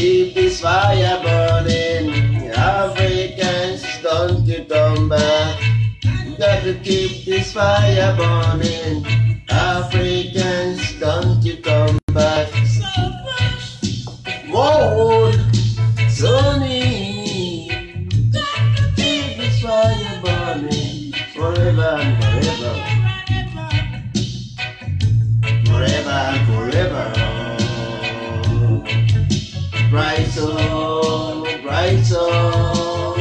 keep this fire burning. Africans, don't you come back. You got to keep this fire burning. Africans, don't you come back. More wood, Sony. Keep this fire burning forever and forever. Forever and forever. Bright soul, bright soul,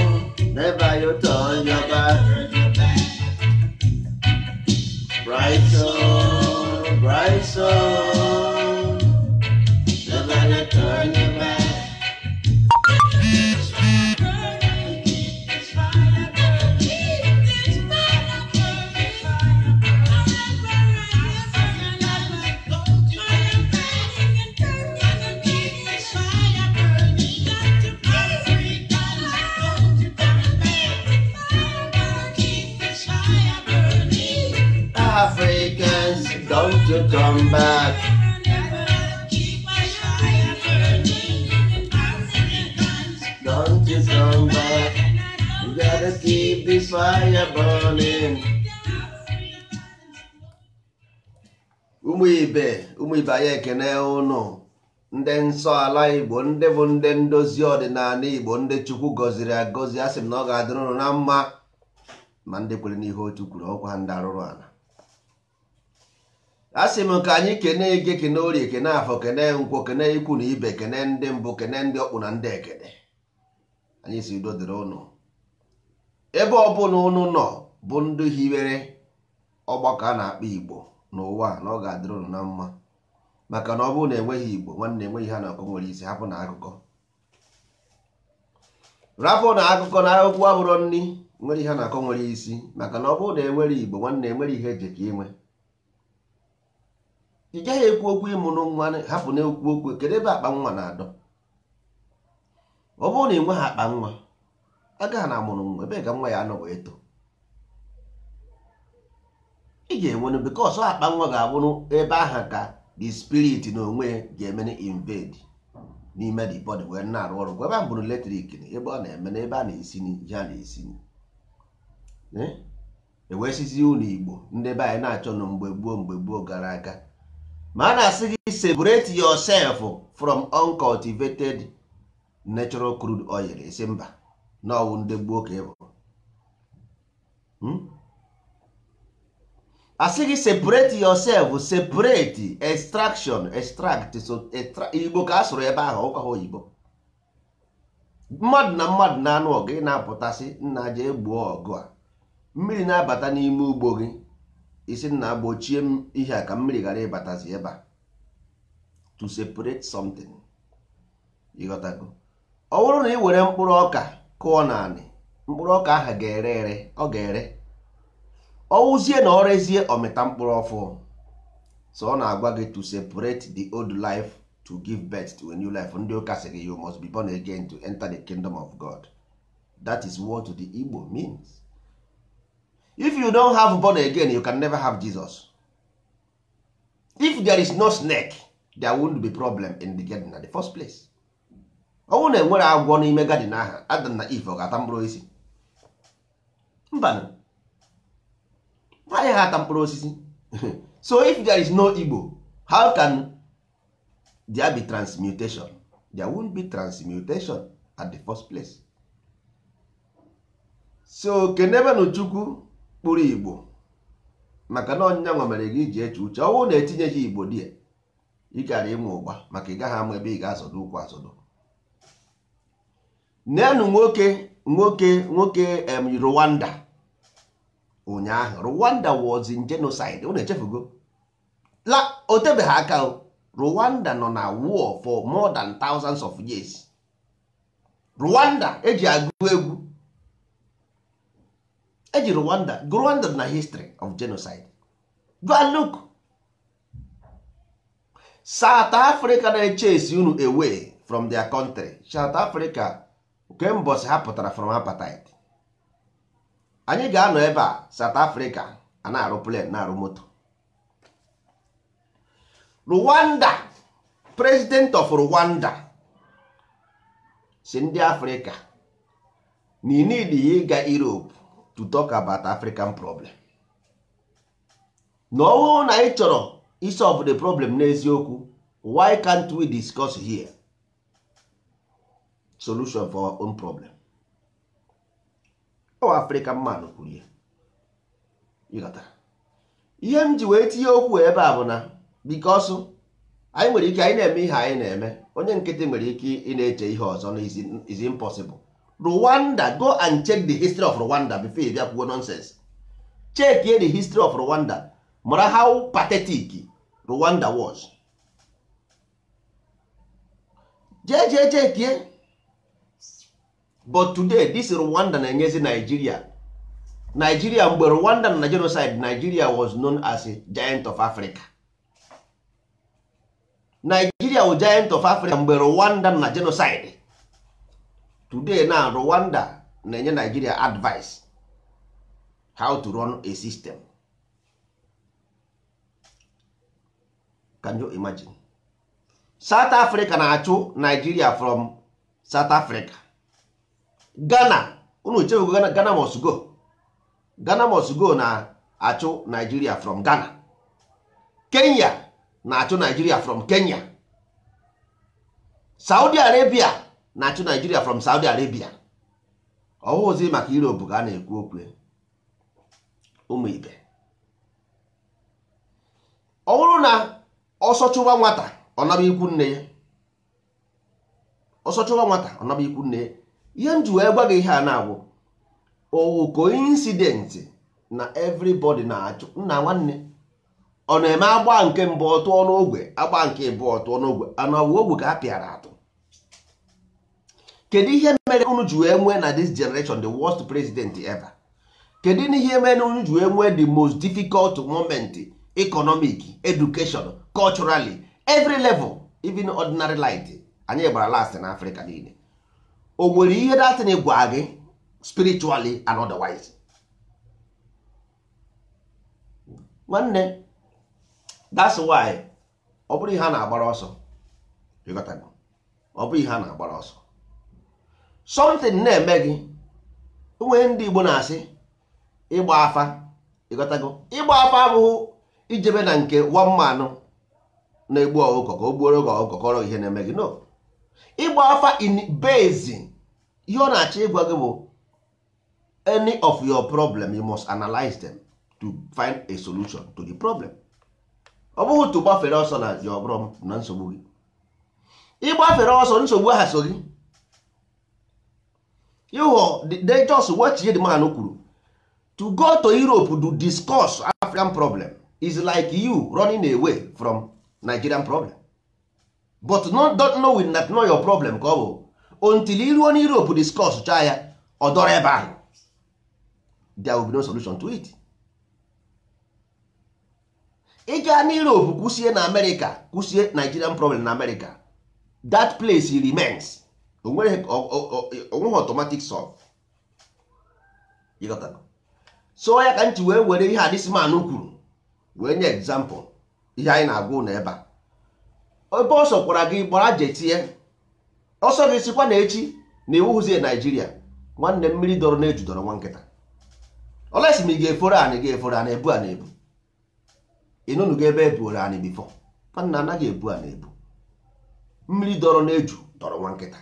never you turn your back. Bright soul, never you turn your back. Africans, don't you come back. Don't you come back. You gotta keep this fire burning. Ụmụ ibe, ụmụ ibe, anyị ekene ụnụ, ndị nsọ ala Igbo, ndị bụ ndị ndozi ọdịnala Igbo, ndị Chukwu gọziri agọzi. A sị m na ọ ga-adịrị ụnụ na mma. Ma ndị kwere n'ihe otu kwuru, ọkwa ndị arụrụ ala. A sị m ka anyị kene Eke, kene Orie, kene Afọ, kene Nkwọ, kene ikwu na ibe, kene ndị mbụ, kene ndị ọkpụ na ndị ekene. Anyị si udo dịrị ụnụ ebe ọbụla ụnụ nọ, bụ ndị hiwere ọgbakọ a na-akpọ Igbo n'ụwa, na ọ ga-adịrị ụnụ na mma. Maka na ọ bụrụ na enweghị Igbo, nwanne, enweghị ha na ọkụ nwere isi. Hapụ na akụkọ, rapụ na akụkọ, na akwụkwọ abụrọ nni nwere ihe na-akọ nwere isi. Maka na ọ bụrụ na enwere Igbo, nwanne, enwere ihe eji ka inwe. Ị gaghị ekwu okwu ịmụrụ nwa, hapụ na ekwu okwu kedu ebe akpa nwa na-adọ. Ọ bụrụ na enweghị akpa nwa, agaghị na amụrụ nwa, ebe ka nwa ya anọ wee too? Ị ga-enwenu, because akpa nwa ga-abụrụ ebe ahụ ka the spirit na onwe ga-eme invade n'ime the body wee na-arụ ọrụ. Ebe ahụ bụrụ electric, ebe ọ na-eme na ebe a na-esi ihe a na-esi. Ewee sizi ụlọ Igbo, ndị be anyị na-achọ nụ mgbe gboo, mgbe gboo gara aga, ma a na-asị gị separate yourself from uncultivated natural crude oil. Isi mba, na ọwụ ndị gboo ka ị bụ. Asị gị separate yourself, separate extraction, extract. So Igbo ka a sụrụ ebe ahụ, ụka ha oyibo. Mmadụ na mmadụ na-anụ ọgụ, ị na-apụtasị nna jee gbuo ọgụ a. Mmiri na-abata n'ime ugbo gị, isi nna gbochie m ihe a ka mmiri ghara ịbatazi ebe a, to separate something. Ịghọtago? Ọ bụrụ na ị were mkpụrụ ọka kụọ naanị mkpụrụ ọka ahụ, ga-ere ere, ọ ga-ere. Ọwụzie na ọ rezie, ọmịta mkpụrụ ọfụ. So ọ na-agwa gị to separate the old life to give birth to a new life. Ndị ụka sị gị you must be born again to enter the kingdom of God. That is what the Igbo means. If you don't have born again, you can never have Jesus. If there is no snake, there won't be problem in the garden at the first place. Ọ bụrụ na enwere agwọ n'ime garden ahụ, Adam na Eve ọ ga-ata mkpụrụ osisi? Mba, nwaanyị ha ata mkpụrụ osisi. So if there is no Igbo, how can there be transmutation? There won't be transmutation at the first place. So kenebenu Chukwu kpụrụ Igbo, maka na ọnyịnya nwa mere gị iji eche uche. Ọ bụrụ na etinyeghị Igbo die, ị gara ịnwe ụgba, maka ị gaghị ama ebe ị ga-azọdo ụkwụ azọdo. Nenu nwoke, nwoke, nwoke em Rwanda ụnyaahụ. Rwanda was in genocide. Unu echefugo la o tebeghị aka o. Rwanda nọ na war for more than thousands of years. Rwanda eji agụ egwu eji Rwanda. Rwanda na history of genocide. Go and look. South Africa na-echase unu away from their country. South Africa, kembọsị ha pụtara from apartheid, anyị ga-anọ ebe a. South Africa a na-arụ plane, na-arụ moto. Rwanda, president of Rwanda Si ndị Afrịka na you need ịga Europe to talk about African problem. Na ọ bụrụ na ị chọrọ isolve the problem n'eziokwu, why can't we discuss here solution for our own problem? Ọ African man kwuru ya. Ịghọtara ihe m ji wee tinye okwu ebe a bụ na because anyị nwere ike anyị na-eme ihe anyị na-eme, onye nkịtị nwere ike ị na-eche ihe ọzọ na is impossible. Rwanda, go and check the history of Rwanda before you bịa kwuo nonsense. Check the history of Rwanda, mara how pathetic Rwanda was. Jee jee chekie. But today this Rwanda na-enyezi Nigeria. Nigeria, mgbe Rwanda na genocide, Nigeria was known as a giant of Africa. Nigeria was giant of Africa mgbe Rwanda na genocide. Today now Rwanda na-enye Nigeria advice how to run a system. Can you imagine? South Africa na-achụ Nigeria from South Africa. Ghana, unu chewego Ghana, Ghana must go. Ghana must go na-achụ Nigeria from Ghana. Kenya na-achụ Nigeria from Kenya. Saudi Arabia na-achụ Nigeria from Saudi Arabia. Ọwụzi maka Europe ka a na-ekwu okwu. Ụmụ ibe, ọ bụrụ na ọsọ chụwa nwata ọ naba ikwu nne ya, ọsọ chụwa nwata ọ naba ikwu nne ya. Ihe m ji wee gwa gị ihe a na-agwụ owu coincidence na everybody na-achụ nna nwanne. Ọ na-eme agba nke mbụ ọ tụọ n'ogwe, agba nke ịbụọ ọ tụọ n'ogwe, ana ọwụ ogwe ka a pịara atụ. Kedu ihe mere unu ji wee nwee na this generation the worst president ever? Kedu ihe mere unu ji wee nwee the most difficult moment economic, education, culturally, every level, even ordinary light? Anyị gbara last na Africa niile. O nwere ihe datin gwa gị spiritually and otherwise? Nwanne, that's why ọ bụrụ ihe a na-agbara ọsọ, ịghọtago? Ọ bụrụ ihe a na-agbara ọsọ, something na-eme gị. Nwee ndị Igbo na-asị ịgba afa, ịghọtago? Ịgba afa abụghị ijebe na nke one man na-egbu ọkụkọ ka o gbuoro gị ọkụkọ kọrọ ihe na-eme gị. No, ịgba afa in base, ihe ọ na-achọ ịgwa gị bụ any of your problem, you must analyze them to find a solution to the problem. Ọ bụghị to gbafere ọsọ na your problem na nsogbu gị. Ịgbafere ọsọ, nsogbu aha so gị. Ịhụ they just watch the man kwuru to go to Europe to discuss African problem is like you running away from Nigerian problem, but not don't knowing that know your problem ka ọ bụ until i ruo n'Europe discuss chaa ya, ọ dọrọ ebe ahụ, there will be no solution to it. Ị gaa n'Europe kwụsie na America, kwụsie Nigerian problem na America, that place remains. Onweghị automatic solve. Ịghọtago? So ya ka nchi wee were ihe a this man kwuru wee nye example ihe anyị na-agwa ụnụ ebe a. Ebe ọsọ kwara gị gbara jetie ọsọ gị sikwa na echi na iwuhuzie Naijiria. Nwanne, mmiri dọrọ na-eju dọrọ nwa nkịta. Olesi ma ị ga-eforo anị, ga-eforo anị ebu a na-ebu ịnụnụgo ebe ebuoro anị bifo. Nwanne, anaghị ebu a na-ebu. Mmiri dọrọ na-eju dọrọ nwa nkịta.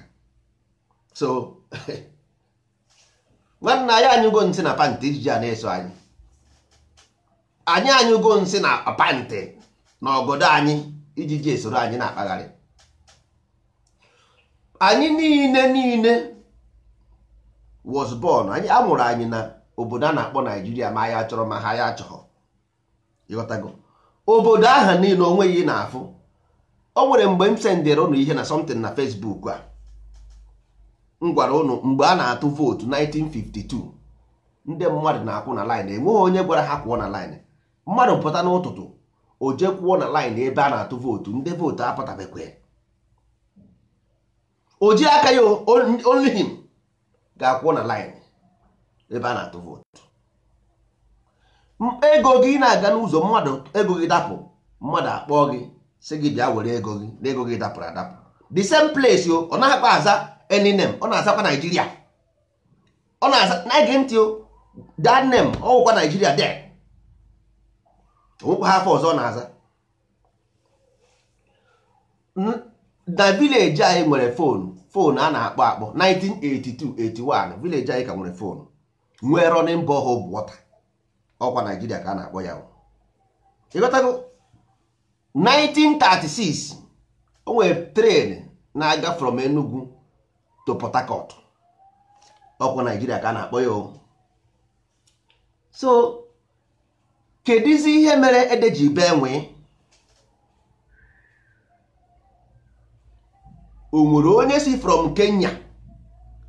So nwanne, anyị anyụgo nsị na pantị ijiji a na-eso anyị. Anyị anyụgo nsị na pantị na ọgọdọ anyị, ijiji esoro anyị na-akpagharị. Anyị niile niile was born, anyị amụrụ anyị na obodo a na-akpọ Naijiria, ma ya chọrọ ma ha ya achọghọ. Ịghọtago? Obodo aha niile onweghị na-afụ. O nwere mgbe m sendere ụnụ ihe na something na Facebook a, m gwara ụnụ mgbe a na-atụ vootu 1952, ndị mmadụ na-akwụ na line, enweghị onye gwara ha kwụọ na line. Mmadụ pụta n'ụtụtụ o jee kwụọ na line ebe a na-atụ vootu, ndị vootu apụtabekwe, o ji aka ya, only him ga-akwụ na line ebe a na-atụ vootu. Ego gị na-aga n'ụzọ, mmadụ ego gị dapụ, mmadụ akpọọ gị sị gị bịa were ego gị na ego gị dapụrụ adapụ. The same place o, ọ naghịkwa aza any name, ọ na-azakwa Naijiria. Ọ na-aza, na-ege ntị o, that name ọ wụkwa Naijiria there. Onwekwa ha afọ ọzọ ọ na-aza. Na village anyị nwere phone, phone a na-akpọ akpọ 1982 81, village anyị ka nwere phone, nwee running borehole water. Ọkwa Naijiria ka a na-akpọ ya. Ịghọtago? 1936 o nwere train na-aga from Enugu to Port Harcourt. Ọkwa Naijiria ka a na-akpọ ya o. So kedizi ihe mere ede ji bee nwee? O nwere onye si from Kenya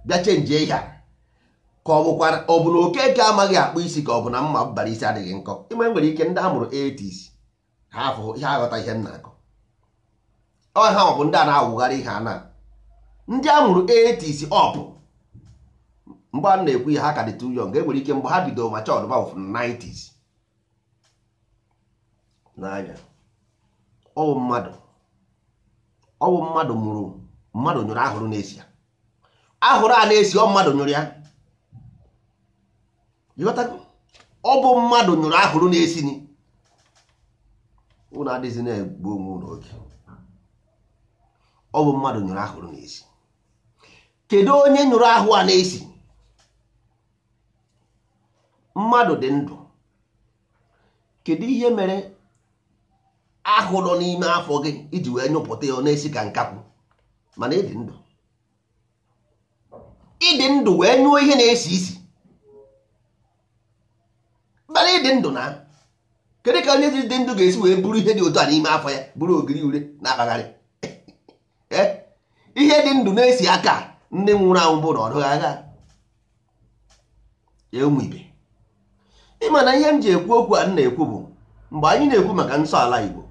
bịa chenjie ihe a? Ka ọ bụkwara ọ bụ na Okeke amaghị akpụ isi, ka ọ bụ na mma bara isi adịghị nkọ? Ime nwere ike ndị a mụrụ 80s ha afụ ihe aghọta ihe m na-akọ. Ọ ha ọ bụ ndị a na-awụgharị ihe a na ndị a mụrụ 80s up, mgbe a na-ekwu ihe ha ka dị too young. E nwere ike mgbe ha bidoro ma chọọ bụ 90s n'anya. Ọwụ mmadụ, ọwụ mmadụ mụrụ mmadụ nyụrụ ahụrụ na-esi ya, ahụrụ a na-esi, ọ mmadụ nyụrụ ya. Ịghọtago? Ọ bụ mmadụ nyụrụ ahụrụ na-esi ni. Unu adịghịzi na-egbu onwe unu oge. Ọ bụ mmadụ nyụrụ ahụrụ na-esi. Kedu onye nyụrụ ahụ a na-esi? Mmadụ dị ndụ. Kedu ihe mere ahụ nọ n'ime afọ gị iji wee nyụpụta ya, ọ na-esi ka nkakwụ, mana ịdị ndụ? Ịdị ndụ wee nyụọ ihe na-esi isi, mana ịdị ndụ na kedu ka onye dị ndụ ga-esi wee buru ihe dị otu a n'ime afọ ya, buru ogiri ure na-akpagharị? Ihe dị ndụ na-esi aka ndị nwụrụ anwụ bụ na ọdụghị agha ụmụ ibe. Ịma na ihe m ji ekwu okwu a m na-ekwu bụ mgbe anyị na-ekwu maka nsọ ala Igbo,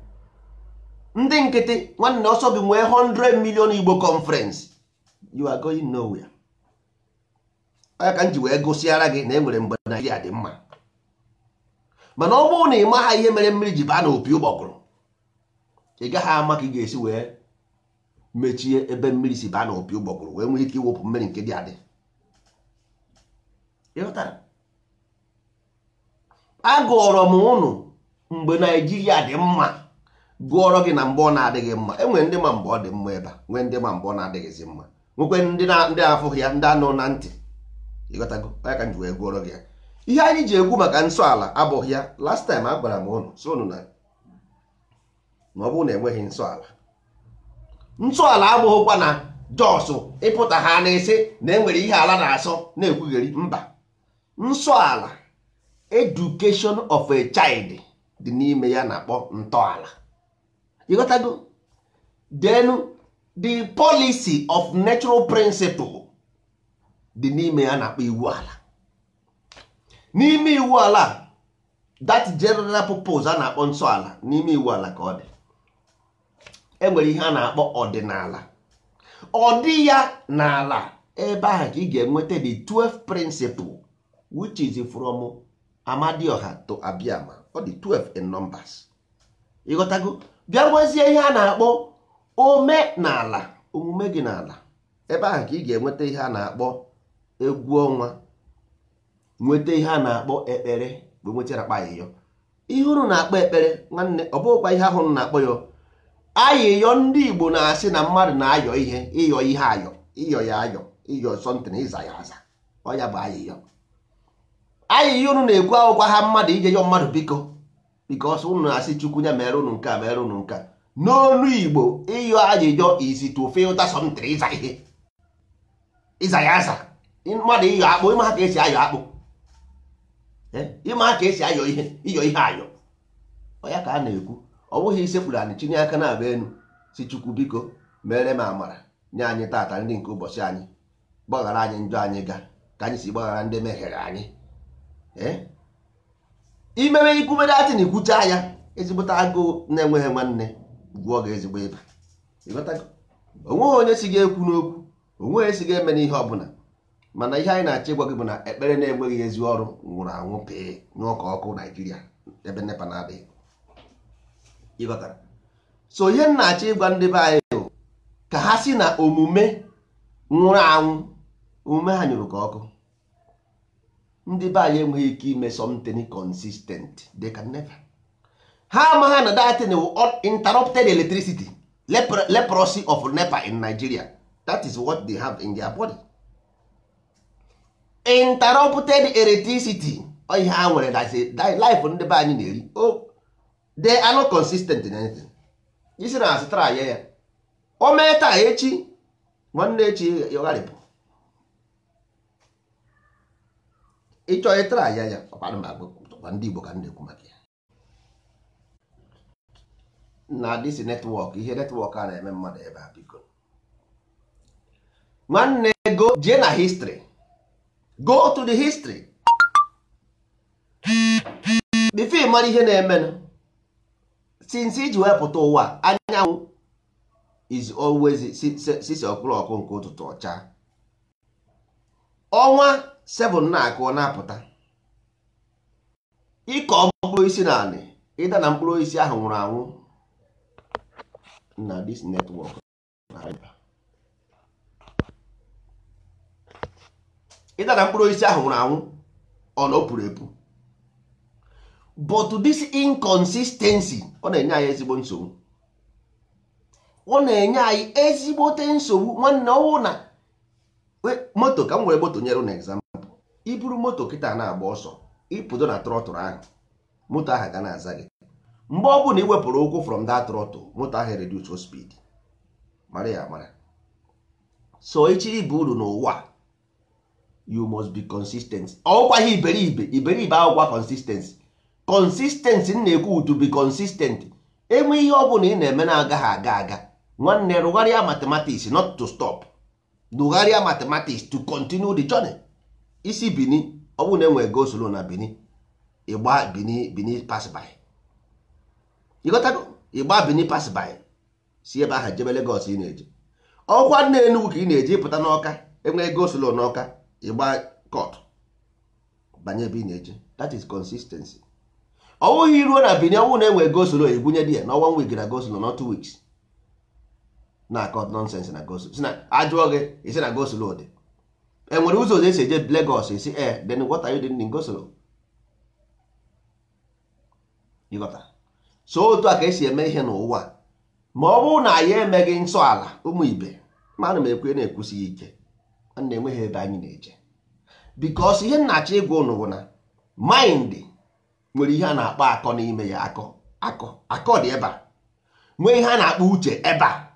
ndị nkịtị nwanne ọsọ gị nwee 100 million Igbo conference, you are going nowhere. Onye ka m ji wee gụsịara gị na e nwere mgbe Naijiria dị mma, mana ọ bụrụ na ị maha ihe mere mmiri ji baa n'opi ụgbọgụrụ, ị gaghị ama ka ị ga-esi wee mechie ebe mmiri si baa n'opi ụgbọgụrụ wee nwee ike iwepụ mmiri nke dị adị. Ịghọtara? Agụọrọ m ụnụ mgbe Naijiria dị mma, gụọrọ gị na mgbe ọ na-adịghị mma. Enwere ndị ma mgbe ọ dị mma ebe a, nwee ndị ma mgbe ọ na-adịghịzi mma, nwekwe ndị ndị afụghị ya, ndị anụ na ntị. Ịghọtago? Onye ka m ji wee gụọrọ gị ya. Ihe anyị ji ekwu maka nsọ ala abụghị ya. Last time a gwara m ụnụ so ụnụ na ma ọ bụrụ na enweghị nsọ ala, nsọ ala abụghịkwa na jos ịpụta ha na-esi na enwere ihe ala na-asọ na-ekwugheri. Mba, nsọ ala, education of a child dị n'ime ya, na-akpọ ntọala. Ịghọtago? Then the policy of natural principle dị n'ime ya, na-akpọ iwu ala. N'ime iwu ala, that general purpose a na-akpọ nsọ ala, n'ime iwu ala ka ọ dị. Enwere ihe a na-akpọ ọdịnala, ọ dị ya n'ala ebe ahụ ka ị ga-enweta the 12 principle, which is from Amadioha to Abiama. Ọ dị 12 in numbers. Ịghọtago? Bịa nwezie ihe a na-akpọ omenala, omume gị n'ala ebe ahụ ka ị ga-enweta ihe a na-akpọ egwu ọnwa, nweta ihe a na-akpọ ekpere, bụ nwetara akpa ayịyọ. Ihe unu na-akpọ ekpere, nwanne, ọ bụghịkwa ihe ahụ unu na-akpọ ya ayịyọ. Ndị Igbo na-asị na mmadụ na-ayọ ihe, ịyọ ihe ayọ, ịyọ ya ayọ, ịyọ something, ịza ya aza, ọ ya bụ ayịyọ. Ayịyọ unu na-ekwu akwụkwọ ha mmadụ ije yọ mmadụ biko, because unu na-asị Chukwu ya mere unu nke a, mere unu nke a. N'olu Igbo, ịyọ ayịyọ is to filter something, ịza ihe, ịza ya aza. Mmadụ ịyọ akpụ, ịma ha ka esi ayọ akpụ, ịma ha ka esi ayọ ihe, ịyọ ihe ayọ, ọ ya ka a na-ekwu. Ọ bụghị isekpuru anyị chinye aka na-aba enu si Chukwu biko mere m amara, nye anyị tata ndị nke ụbọchị anyị, gbaghara anyị njọ anyị ga ka anyị si gbaghara ndị mehiere anyị. Imewe ikwumere atị na ikwucha ya, ezigbote agụụ na-enweghị nwanne gwụọ gị ezigbo ịba. Ịghọtago? Onweghị onye si ga-ekwu n'okwu, onweghị si ga-eme n'ihe ọbụla, mana ihe anyị na-achọ ịgwa gị bụ na ekpere na-enweghị ezi ọrụ nwụrụ anwụ pịị nyụọ ka ọkụ Naijiria ebe NEPA na-adịghị. Ịghọtara? So ihe m na-achọ ịgwa ndị be anyị bụ ka ha si na omume Nwụrụ anwụ, omume ha nyụrụ ka ọkụ. Ndị be anyị enweghị ike ime something consistent. They can never. Ha ama ha na that thing interrupted electricity, leprosy of NEPA in Nigeria. That is what they have in their body. Interrupted electricity, ihe ha nwere. That's a life ndị be anyị na-eri. Oh, they are not consistent in anything. Isi na asịtara ya ya o mee taa, echi nwanne echi yọgharịpụ. Ịchọ ịtara ya ya ọkwa ndị Igbo ka m na-ekwu maka ya na this network. Ihe network a na-eme mmadụ ebe a, biko nwanne, go jee na history, go to the history before ị mara ihe na-emenụ. Since iji wepụta ụwa, anyanwụ is always 6 o'clock nke ụtụtụ ọcha, ọnwa 7 na-akụ, ọ na-apụta. Ịkọ mkpụrụ osisi na anị, ịda na mkpụrụ osisi ahụ nwụrụ anwụ na this network. Ịda na mkpụrụ osisi ahụ nwụrụ anwụ, ọ na o puru epu. But this inconsistency, ọ na-enye anyị ezigbo nsogbu, ọ na-enye anyị ezigbote nsogbu. Nwanne, ọwụ na moto ka m were moto nyere na example. Iburu moto kịta na-agba ọsọ, ịpụdo na throttle ahụ, moto ahụ ga na-aza gị. Mgbe ọ bụla ị wepụrụ ụkwụ from that throttle, moto ahụ reduce speed. Mara ya mara. So echi ibu uru n'ụwa, you must be consistent. Ọkwa iberibe iberibe akwụkwa consistency. Consistency m na-ekwu, to be consistent. Enwe ihe ọ bụla ị na-eme na-agaghị aga aga, nwanne, rụgharịa mathematics, not to stop. Rụgharịa mathematics to continue the journey. Isi Bini, ọ bụrụ na enwere go slow na Bini, ịgba Bini, Bini pass by, ịghọtago? Ịgba Bini pass by, si ebe ahụ jebe Lagos ị na-eje. Ọkwa nna Enugu ka ị na-eje, ịpụta n'Ọka, enwere go slow n'Ọka, ịgba cut banye ebe ị na-eje. That is consistency. Ọ bụghị iruo na Bini, ọ bụrụ na enwere go slow, ebunye di ya na one week na go slow, not 2 weeks na akọ nonsense na go slow. Si na ajụọ gị, isi na go slow dị. Enwere ụzọ esi eje Lagos, esi eh, then what are you doing in go slow? Ịghọta? So otu a ka esi eme ihe n'ụwa. Ma ọ bụrụ na anyị emeghị nsọ ala, ụmụ ibe, mana m ekwe na-ekwusighị ike a na-enweghị ebe anyị na-eje, because ihe m na-achọ ịgwa ụnụ bụ na mind nwere ihe a na-akpọ akọ n'ime ya. Akọ, akọ, akọ dị ebe a. Nwee ihe a na-akpọ uche ebe a.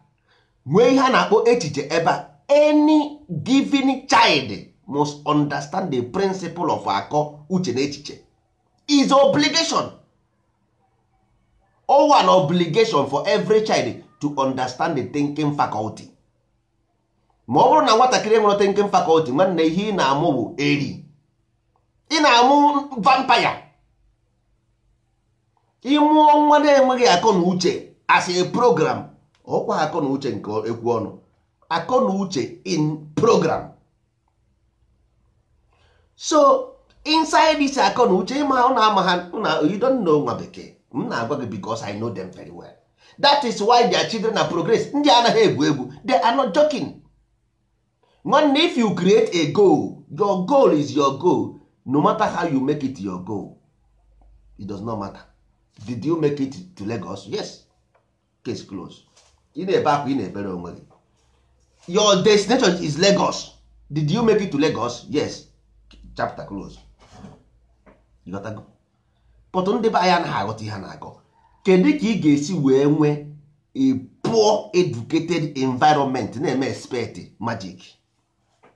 Nwee ihe a na-akpọ echiche ebe a. Any given child must understand the principle of akọ, uche na echiche. Is obligation, all an obligation for every child to understand the thinking faculty. Ma ọ bụrụ na nwatakịrị nwere thinking faculty, nwanne, ihe ị na-amụ bụ eri, ị na-amụ vampire. Ịmụọ nwa na-enweghị akọ na uche as a program, ọkwa akọ na uche nke ekwu ọnụ, akọ na uche in program. So inside this akọ na uche, ịma ọ na-ama ha na you don't know nwa bekee m na-agwa gị, because I know them very well. That is why their children are progress. Ndị anaghị egwu egwu, they are not joking. Nwanne, if you create a goal, your goal is your goal. No matter how you make it your goal, it does not matter. Did you make it to Lagos? Yes, case close. Ị na-ebe akwa, ị na-ebere onwe gị. Your destination is Lagos. Did you make it to Lagos? Yes, chapter close. You got to go. But ndị be anyị anaghị aghọta ihe a na-akọ. Kedu ka ị ga-esi wee nwee a poor educated environment na-eme expect magic?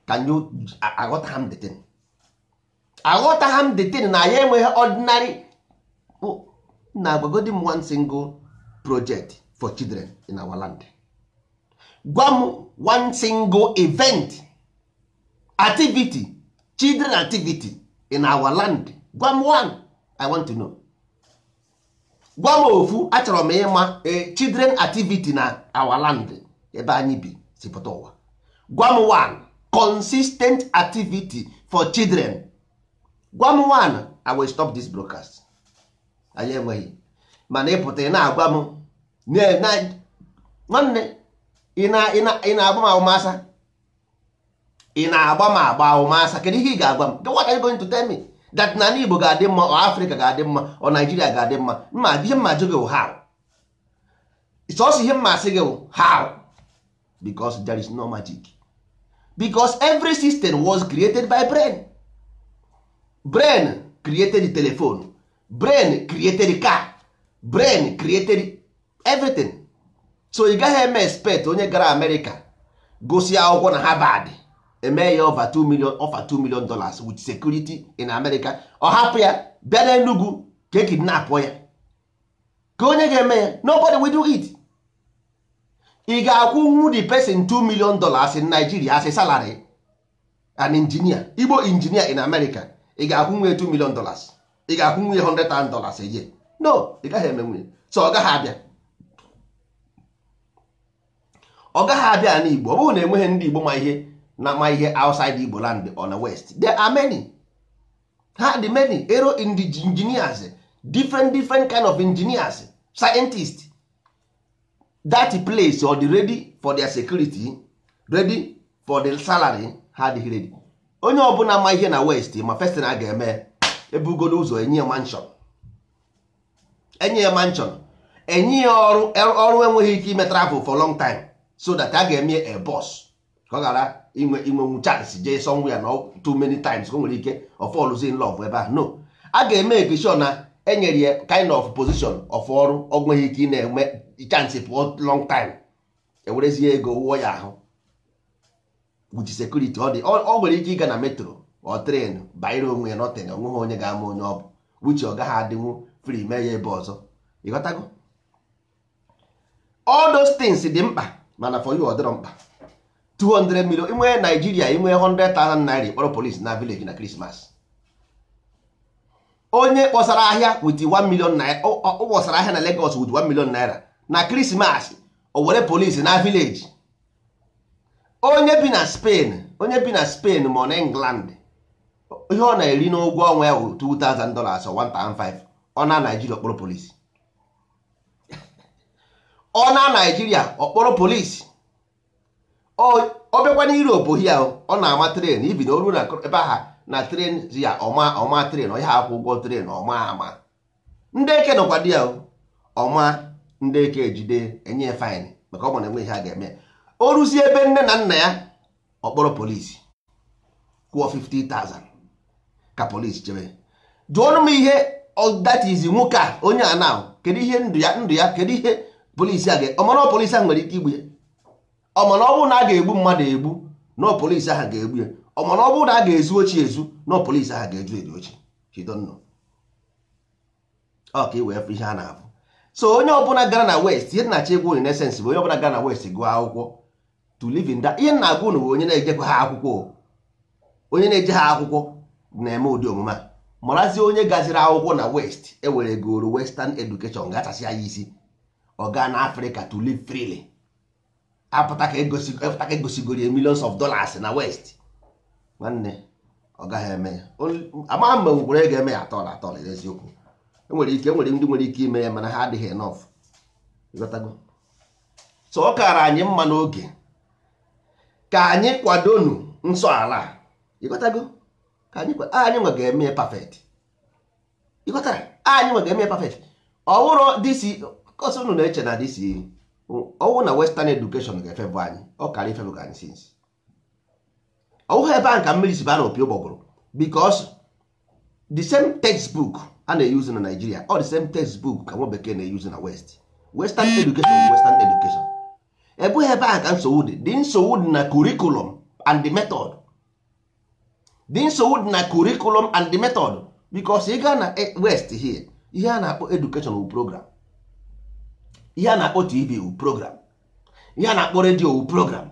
Can you aghọta ha m the thing? Aghọta ha m the thing na ya enweghị ordinary na agwagodi m one single project for children in our land. Gwa m one single event, activity, children activity in our land. Gwa m one. I want to know. Gwa m ofu. Achọrọ m ịma a children activity na our land, ebe anyị bi si pụta ụwa. Gwa m one consistent activity for children. Gwa m one, I will stop this broadcast. Anyị enweghị. Mana ịpụta, ị na-agwa m, nwanne, ị na-agba m ahụmasa. Ị na-agba m agba ahụmasa, kedu ihe ị ga-agwa m? What are you going to tell me? That na Igbo ga-adị mma, ọ Afrịka ga-adị mma, ọ Naijiria ga-adị mma? Mma, ihe mma ajụ gị how. Sọsọ ihe mma asị gị how, because there is no magic, because every system was created by brain. Brain created the telephone, brain created the car, brain created everything. So ị gaghị eme expect onye gara America gosi akwụkwọ na Harvard, eme ya over 2 million, offer $2 million with security in America, ọ hapụ ya bịa n'Enugu ka e kidnap ya. Ka onye ga-eme ya? Nobody will do it. Ị ga-akwụnwu the person $2 million in Nigeria as a salary? An engineer, Igbo engineer in America, ị ga-akwụnwu $2 million? Ị ga-akwụnwu ya $100,000 a year? No, ị gaghị eme nwunye. So ọ gaghị abịa, ọ gaghị abịa n'Igbo. Ọ bụrụ na enweghị ndị Igbo ma ihe na ma ihe outside Igbo land or na West, there are many. Ha dị many aero engineers, different different kind of engineers, scientists. That place or the ready for their security, ready for the salary, ha adịghị ready. Onye ọbụla ma ihe na West ma first na a ga-eme ebugodo ụzọ enye ya mansion, enye ya mansion, enye ya ọrụ. Ọrụ enweghị ike ime travel for long time, so that a ga-eme a boss ka ọ ghara inwe inwenwu chance jee somewhere na too many times ka o nwere ike of fall in love ebe ahụ. No, a ga-eme ekishon na enyere ya kind of position of ọrụ ọ nweghị ike ị na-enwe chance pụọ long time. Ewerezie ego wụọ ya ahụ with security. Ọ dị ọ nwere ike ịga na metro ọ train banyere onwe ya, nothing, onweghị onye ga-ama onye ọ bụ, which ọ gaghị adịnwu free mee ya ebe ọzọ. Ịghọtago? All those things dị mkpa, mana for you ọ dịrọ mkpa. 200 million inwe Nigeria, inwe 100,000 naira, kpọrọ police na village na Christmas. Onye kpọsara ahịa with 1 million naira, ọ kpọsara ahịa na Lagos with 1 million naira na Christmas, o were police na village. Onye bi na Spain, onye bi na Spain ma ọ na England, ihe ọ na-eri n'ụgwọ ọnwa ya bụ $2000 or 1500. Ọ na Nigeria, ọkpọrọ police. Ọ na Nigeria, ọkpọrọ police. Ọ bịakwa na Europe hia, ọ na-ama train ibi na oru na ebe aha na train ya, ọma ọma train, ọ ya akwụ ụgwọ train, ọma ama ndị eke nọkwa di ya, ọma ndị eke ejide, enye ya fine, maka ọ ma na enwe ihe a ga-eme. O ruzie ebe nne na nna ya, ọkpọrọ polisi, kwụọ 50,000 ka polisi chebe. Jụọnụ m ihe that is nwoke a, onye a na kedu ihe ndụ ya, ndụ ya, kedu ihe polisi a ga ọmana? Polisi ahụ nwere ike igbu ya. Ọmana ọ bụrụ na a ga-egbu mmadụ egbu, na polisi ahụ ga-egbu ya. Ọmana ọ bụrụ na a ga-ezu ochi ezu, na polisi ahụ ga-ezu ezu ochi. You don't know. Ọ ka ị wee fụ ihe a na-afụ. So onye ọbụla gara na West, ihe nna-achọ egwu in essence bụ onye ọbụla gara na West gụọ akwụkwọ to live in that, ihe nna agwa unu bụ onye na-ejekwa ha akwụkwọ, onye na-eje ha akwụkwọ na-eme ụdị omume a. Marazie onye gaziri akwụkwọ na West, ewere goro Western education gachasịa ya isi, ọ gaa na Africa to live freely, apụta ka egosigoro ya millions of dollars na West. Nwanne, ọ gaghị eme ya. Amaghị mgbe nwekwara ga-eme ya atọl atọl. Eziokwu, enwere ike, enwere ndị nwere ike ime ya, mana ha adịghị enough. Ịghọtago? So ọ kara anyị mma n'oge ka anyị kwadonu nsọ ala. Ịghọtago? Ka anyị anyị nwe ga-eme ya perfect. Ịghọtara? Anyị nwe ga-eme ya perfect. Ọ bụrụ disi kọsị unu na-eche na disi ọwụ na Western education ga-efebụ anyị, ọ kara ifebụ ka anyị since ọwụghị ebe ahụ ka mmiri si baa na opi ụgbọgụrụ, because the same textbook a na-eyuzu na Nigeria, all the same textbook ka nwa bekee na-eyuzu na West. Western education, Western education, ebughị ebe ahụ ka nsogbu dị. Dị nsogbu dị na curriculum and the method. Dị nsogbu dị na curriculum and the method, because ị gaa na West here, ihe a na-akpọ education wu program, ihe a na-akpọ TV wu program, ihe a na-akpọ radio wu program,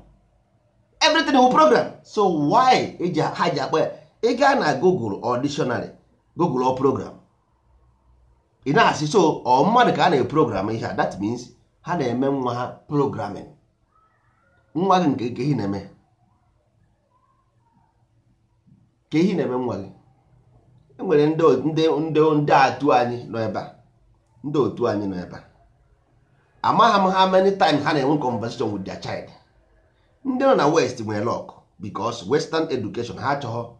everything wu program. So why eji ha ji akpọ ya? Ị gaa na Google or dictionary, Google or program, ị na-asị so ọ mmadụ ka a na-eprogram ihe a. That means ha na-eme nwa ha programming. Nwa gị nke ihe na-eme ka ihe na-eme nwa gị. Enwere ndị ndị ndị atụ anyị nọ ebe a, ndị otu anyị nọ ebe a. Amaghị m how many times ha na-enwe conversation with their child. Ndị nọ na West nwere luck. Because western education ha achọghọ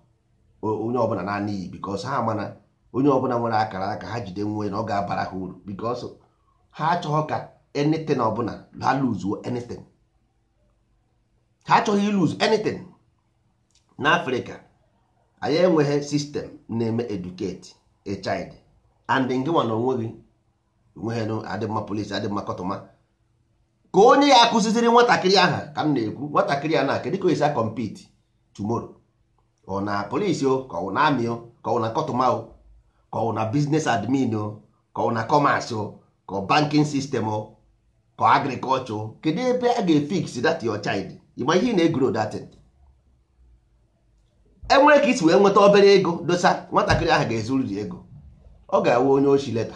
onye ọbụla naanị iyi, because ha mana onye ọbụla nwere akara aka ha jide nwe na ọ ga-abara ha uru, because ha achọghọ ka anything ọbụla ha lose anything. Ha achọghị lose anything. N'Africa anyị enweghị system na-eme educate a child, and ngị nwa na onwe gị enweghị adịmma polisi, adịmma kọtụma ka onye ya akụziziri nwatakịrị aha ka m na-ekwu. Nwatakịrị a na kedu ka o esi compete tomorrow? Ọ na polisi o, ka ọ na army o, ka ọ na kọtụma o, ka ọ na business admin o, ka ọ na commerce o, ka ọ banking system o, ka ọ agriculture o. Kedu ebe a ga-efix that your child? Ịma ihe ị na-egro datin enwere ka isi wee nweta obere ego dosa nwatakịrị ahụ ga-ezuru dị ego, ọ ga-awe onye ochi leta,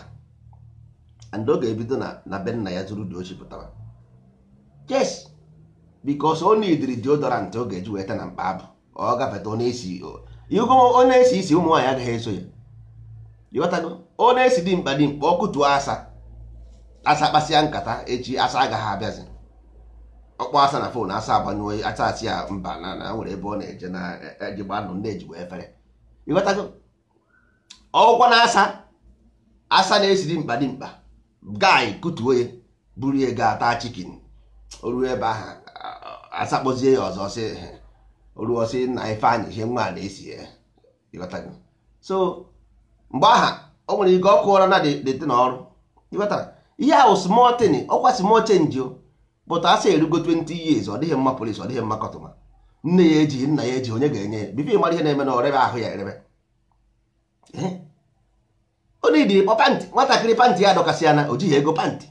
and ọ ga-ebido na be nna ya zuru dị ochi pụtara. Yes, because ọ nidiri deodorant ọ ga-eji weta na mkpa abụ ọ gafeta, ọ na-esi ọ na-esi isi, ụmụ nwaanyị agaghị eso ya. Ịghọtago? Ọ na-esi dimkpa dimkpa, ọ kụtuo asa, asa kpasịa nkata echi, asa agaghị abịazi. Ọkpọ asa na phone, asa agbanyụọ, asa asị ya mba, na nwere ebe ọ na-eje na ejigba anụ ndị ejigbo efere. Ịghọtago? Ọgwụkwa na asa asa na-esi dimkpa dimkpa guy kutuo ya, buru ya gaa taa chicken. O ruo ebe ahụ, asakpọzie ya ọzọ, sị oruo sị na Ifeanyị ihe nwa a na-esi ya. Ịghọtago? So mgbe aha o nwere ike ọ kụọrọ na dete na ọrụ. Ịghọtara? Ihe ahụ small thing, ọkwa small change o, but asa erugo 20 years, ọ dịghị mma polisi, ọ dịghị mma kọtụma, nne ya ejighị, nna ya ejighị, onye ga-enye ya bifo ịmara ihe na-eme na ọrebe ahụ ya erebe. Ọ na-ediri kpọ pantị nwatakịrị, pantị ya adọkasị ya na o jighị ego pantị.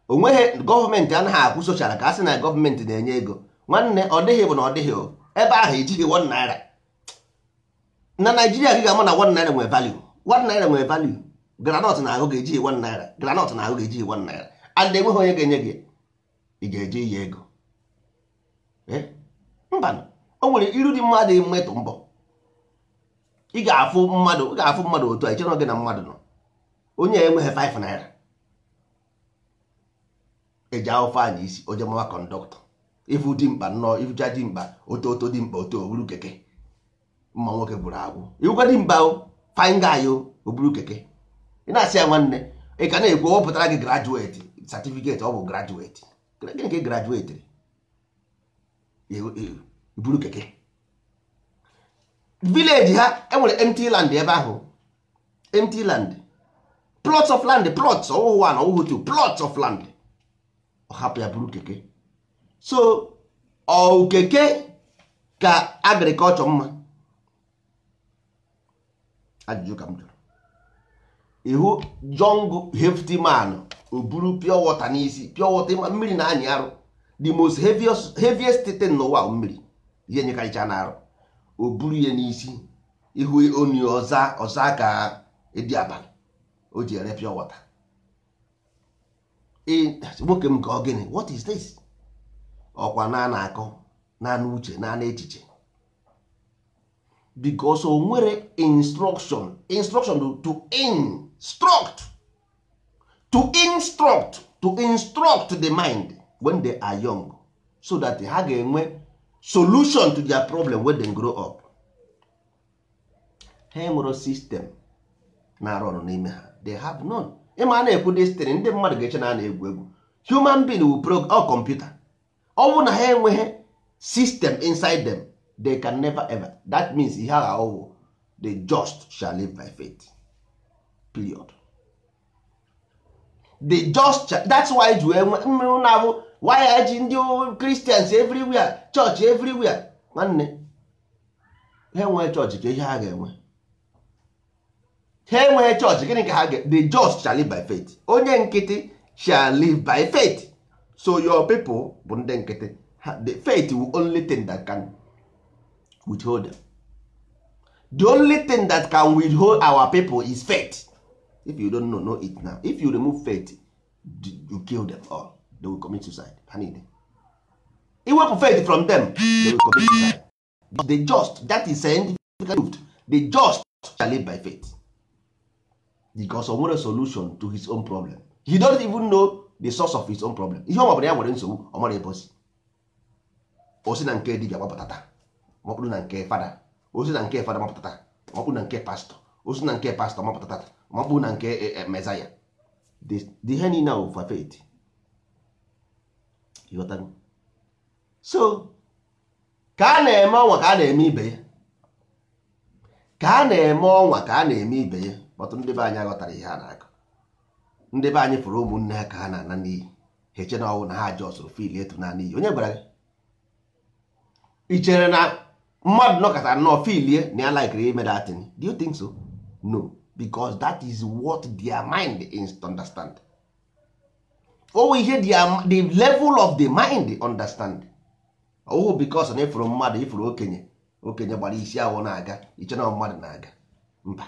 O nweghị gọọmenti anaghị akwụ social ka a sị na gọọmenti na-enye ego. Nwanne, ọ dịghị bụ na ọ dịghị o ebe ahụ ejighị 1 naira na Naijiria. Gị ga-ama na 1 naira nwere value, 1 naira nwere value. Groundnut na ahụ ga-ejighị 1 naira, groundnut na ahụ ga-ejighị 1 naira, and enweghị onye ga-enye gị, ị ga-eje iyi ego. Mba, o nwere iru dị mmadụ mmetụ mbọ. Ị ga-afụ mmadụ, ị ga-afụ mmadụ otu a, ichere gị na mmadụ nọ, onye enweghị 5 naira eji ahụfe anya isi oje mawa conductor. Ifu dimkpa nnọọ, ifucha dimkpa oto oto dimkpa oto oburu keke, mma nwoke gwụrụ agwụ. Iwukwa dimkpa o, fine guy o, oburu keke. Ị na-asị ya nwanne, ị ka na-ekwu ọ pụtara gị graduate certificate, ọ bụ graduate gịnị ka ị graduate buru keke? Village ha enwere empty land ebe ahụ, empty land, plots of land, plots, ọwụhụ one, ọwụhụ two, plots of land. Ọ hapụ ya buru keke. So ọ keke ka agriculture mma? Ajụjụ ka m jụrụ. Ihu young hefty man, o buru pure water n'isi, pure water, mmiri na-anyị arụ, the most heaviest thing n'ụwa bụ mmiri, ihe nyekarịcha na-arụ, o buru ya n'isi, ihu oni ọza ọza ka ịdị abalị, o ji ere pure water. Nwoke m, ka ọ gịnị? What is this? Ọkwa na na-akọ na uche na echiche, because o nwere instruction, instruction to instruct, to instruct, to instruct the mind when they are young, so that ha ga-enwe solution to their problem when they grow up. Ha enwero system na-arụ ọrụ n'ime ha. They have none. Ịma a na-ekwu destiny, ndị mmadụ ga-eche na a na-egwu egwu. Human being will pro ọ computer. Ọ bụrụ na ha enweghị system inside them, they can never ever. That means ihe agha ọwụ, the just shall live by faith, period. The just shall, that's why ji wee mmiri na-abụ why ji ndị Christians everywhere, church everywhere. Nwanne, ha enweghị chọọchị ka ihe ha ga-enwe. Ha enweghị chọọchị, gịnị ka ha ga? The just shall live by faith. Onye nkịtị shall live by faith. So your people bụ ndị nkịtị. The faith will only thing that can withhold them. The only thing that can withhold our people is faith. If you don't know, know it now. If you remove faith, you kill them all. They will commit suicide. Ha niile, iwepụ faith from them, they will commit suicide. The just, that is scientifically proved, the just shall live by faith, because o nwere solution to his own problem. He don't even know the source of his own problem. Ihe ọ mabara ya nwere nsogbu, ọ mara ebe o si. Osi na nke dibịa gbapụtata, makpụrụ na nke fada. Osi na nke fada mapụtata, makpụrụ na nke pastọ. Osi na nke pastọ mapụtata, makpụrụ na nke mezaya. The ihe niile ahụ for faith. Ịghọtago? So ka a na-eme ọnwa ka a na-eme ibe ya, ka a na-eme ọnwa ka a na-eme ibe ya. Ọtụtụ ndị be anyị aghọtara ihe a na-akọ. Ndị be anyị fụrụ ụmụnne ha ka ha na-ana n'iyi, ha eche na ọnwụ na ha jọsụrụ fil etu na n'iyi. Onye gwara gị? Ị chere na mmadụ nọkọtara nnọọ filie na ya likere ime that thing? Do you think so? No, because that is what their mind is to understand. Oh, ihe the level of the mind understand. Oh, because na ịfụrụ mmadụ, ịfụrụ okenye, okenye gbara isi awọ na-aga, iche na mmadụ na-aga. Mba,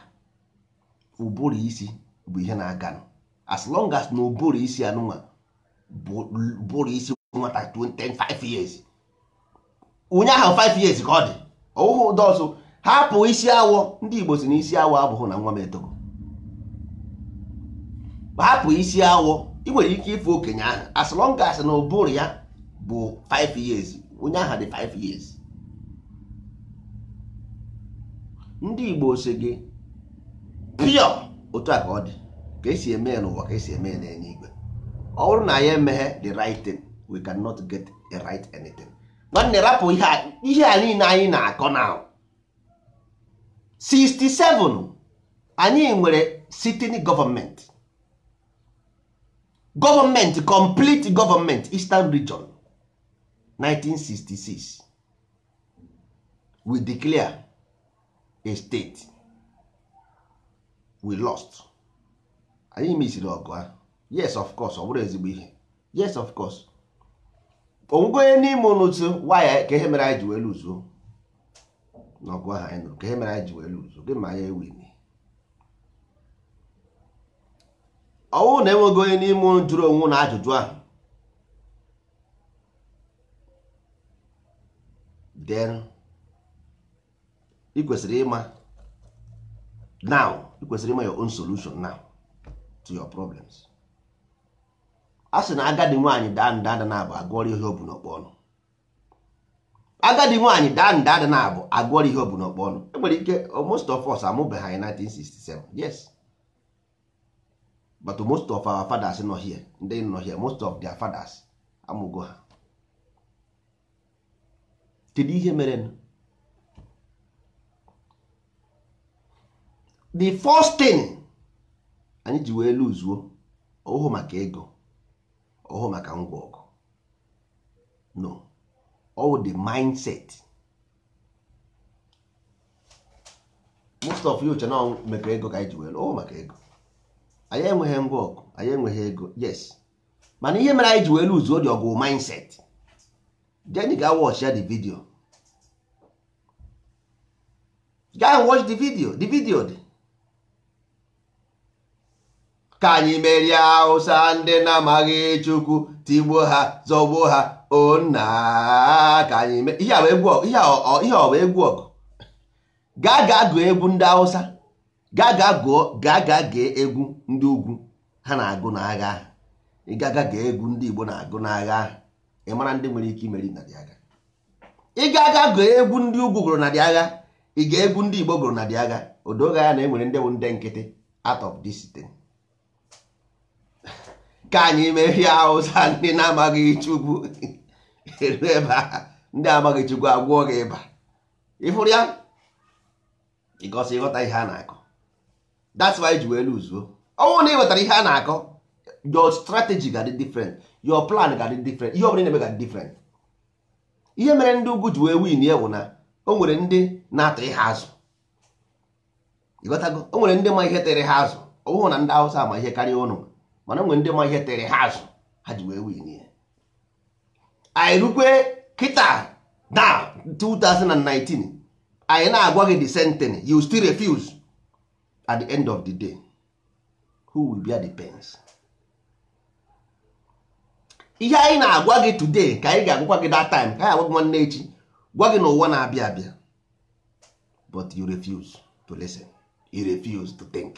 ụbụrụ isi bụ ihe na-aga. As long as na ụbụrụ isi anụnwa bụ ụbụrụ isi nwata 25 years, onye ahụ 5 years ka ọ dị ọwụhụ ụdọ ọzọ. Hapụ isi awọ. Ndị Igbo si na isi awọ abụghị na nwa m etogo. Hapụ isi awọ. Ị nwere ike ịfụ okenye ahụ, as long as na ụbụrụ ya bụ 5 years, onye ahụ dị 5 years. Ndị Igbo si gị pure otu a ka ọ dị, ka esi eme ya n'ụwa, ka esi eme ya n'eluigwe. Ọ bụrụ na ya emeghe the right thing, we cannot get the right anything. Nwanne, rapụ ihe a niile anyị na-akọ now. 67 anyị nwere sitting government, government, complete government, Eastern Region. 1966 we declare a state, we lost. Anyị mesiri ọgụ ahụ. Yes, of course, ọ bụrụ ezigbo ihe. Yes, of course. Onwego onye n'ime unu tụ waya ka ihe mere anyị ji wee luzuo n'ọgụ ahụ anyị nụrụ, ka ihe mere anyị ji wee luzuo gị ma anyị ewin. Ọwụ na enweghị onye n'ime unu jụrụ onwe na ajụjụ ahụ, then ị kwesịrị ịma now, ị kwesịrị ịma your own solution now to your problems. A sị na agadi nwaanyị daa nda ada na-abụ agụọrọ ihe obu n'ọkpọ ọnụ. Agadi nwaanyị daa nda ada na-abụ agụọrọ ihe obu n'ọkpọ ọnụ. Enwere ike most of us amụbeghị anyị 1967, yes, but most of our fathers nọ here, ndị nọ here, most of their fathers amụgo ha. Kedu ihe mere? The first thing anyị ji wee luzuo ọhụụ maka ego, ọhụụ maka ngwa ọgụ, no, all the mindset. Most of you chena maka ego ka anyị ji wee ọhụụ maka ego. Anyị enweghị ngwa ọgụ, anyị enweghị ego, yes, mana ihe mere anyị ji wee luzuo dị ọgụ mindset. Jenny ga watch ya the video. Go and watch the video. The video dị ka anyị merie Hausa ndị na-amaghị Chukwu, tigbuo ha, zọgbuo ha, o nna, ka anyị mee ihe ọ bụ egwu ọgụ. Gaa gaa gụọ egwu ndị Hausa, gaa gaa gụọ, gaa gaa gee egwu ndị ugwu ha na-agụ n'agha ahụ. Ị gaa gaa gee egwu ndị Igbo na-agụ n'agha ahụ, ị mara ndị nwere ike imeri na dị agha. Ị gaa gaa gụọ egwu ndị ugwu gụrụ na dị agha, ị ga egwu ndị Igbo gụrụ na dị agha, odoga ya na enwere ndị bụ ndị nkịtị out of this thing. Ka anyị merie Hausa ndị na-amaghị Chukwu, eru ebe a ndị amaghị Chukwu agwụọ gị ịba. Ịfụrụ ya ịgosi ịghọta ihe a na-akọ. That's why ji wee luzuo. Ọnwụ na ịghọtara ihe a na-akọ, your strategy ga-adị different, your plan ga-adị different, ihe ọ bụla ị na-eme ga-adị different. Ihe mere ndị ugwu ji wee win ya bụ na o nwere ndị na-atụ ihe azụ. Ịghọtago? O nwere ndị ma ihe tere ha azụ. Ọ bụghị na ndị Hausa ma ihe karịa ụnụ, mana o nwere ndị ma ihe tere ha azụ, ha ji wee win ya. Anyị rukwe kịta na 2019, anyị na-agwa gị the same thing, you still refuse. At the end of the day, who will bear the pains? Ihe anyị na-agwa gị today ka anyị ga-agwakwa gị that time, ka anyị agwa gị nwanne echi, gwa gị na ụwa na-abịa abịa, but you refuse to listen, you refuse to think.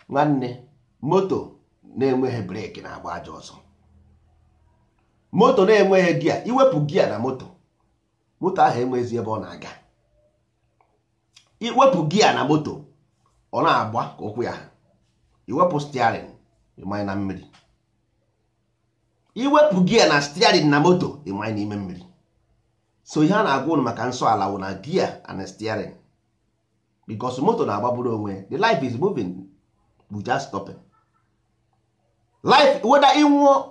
Nwanne, moto na-enweghị breki na-agba ajọ ọsọ. Moto na-enweghị gia, iwepụ gia na moto, moto ahụ enweghịzi ebe ọ na-aga. Iwepụ gia na moto, ọ na-agba ka ụkwụ ya. Iwepụ steering, ịmanye na mmiri. Iwepụ gia na steering na moto, ịmanye n'ime mmiri. So ihe a na-agwa ụnụ maka nsọ ala wụ na gear and steering, because moto na-agbagburu onwe. The life is moving without stopping. Life, whether ịnwụọ,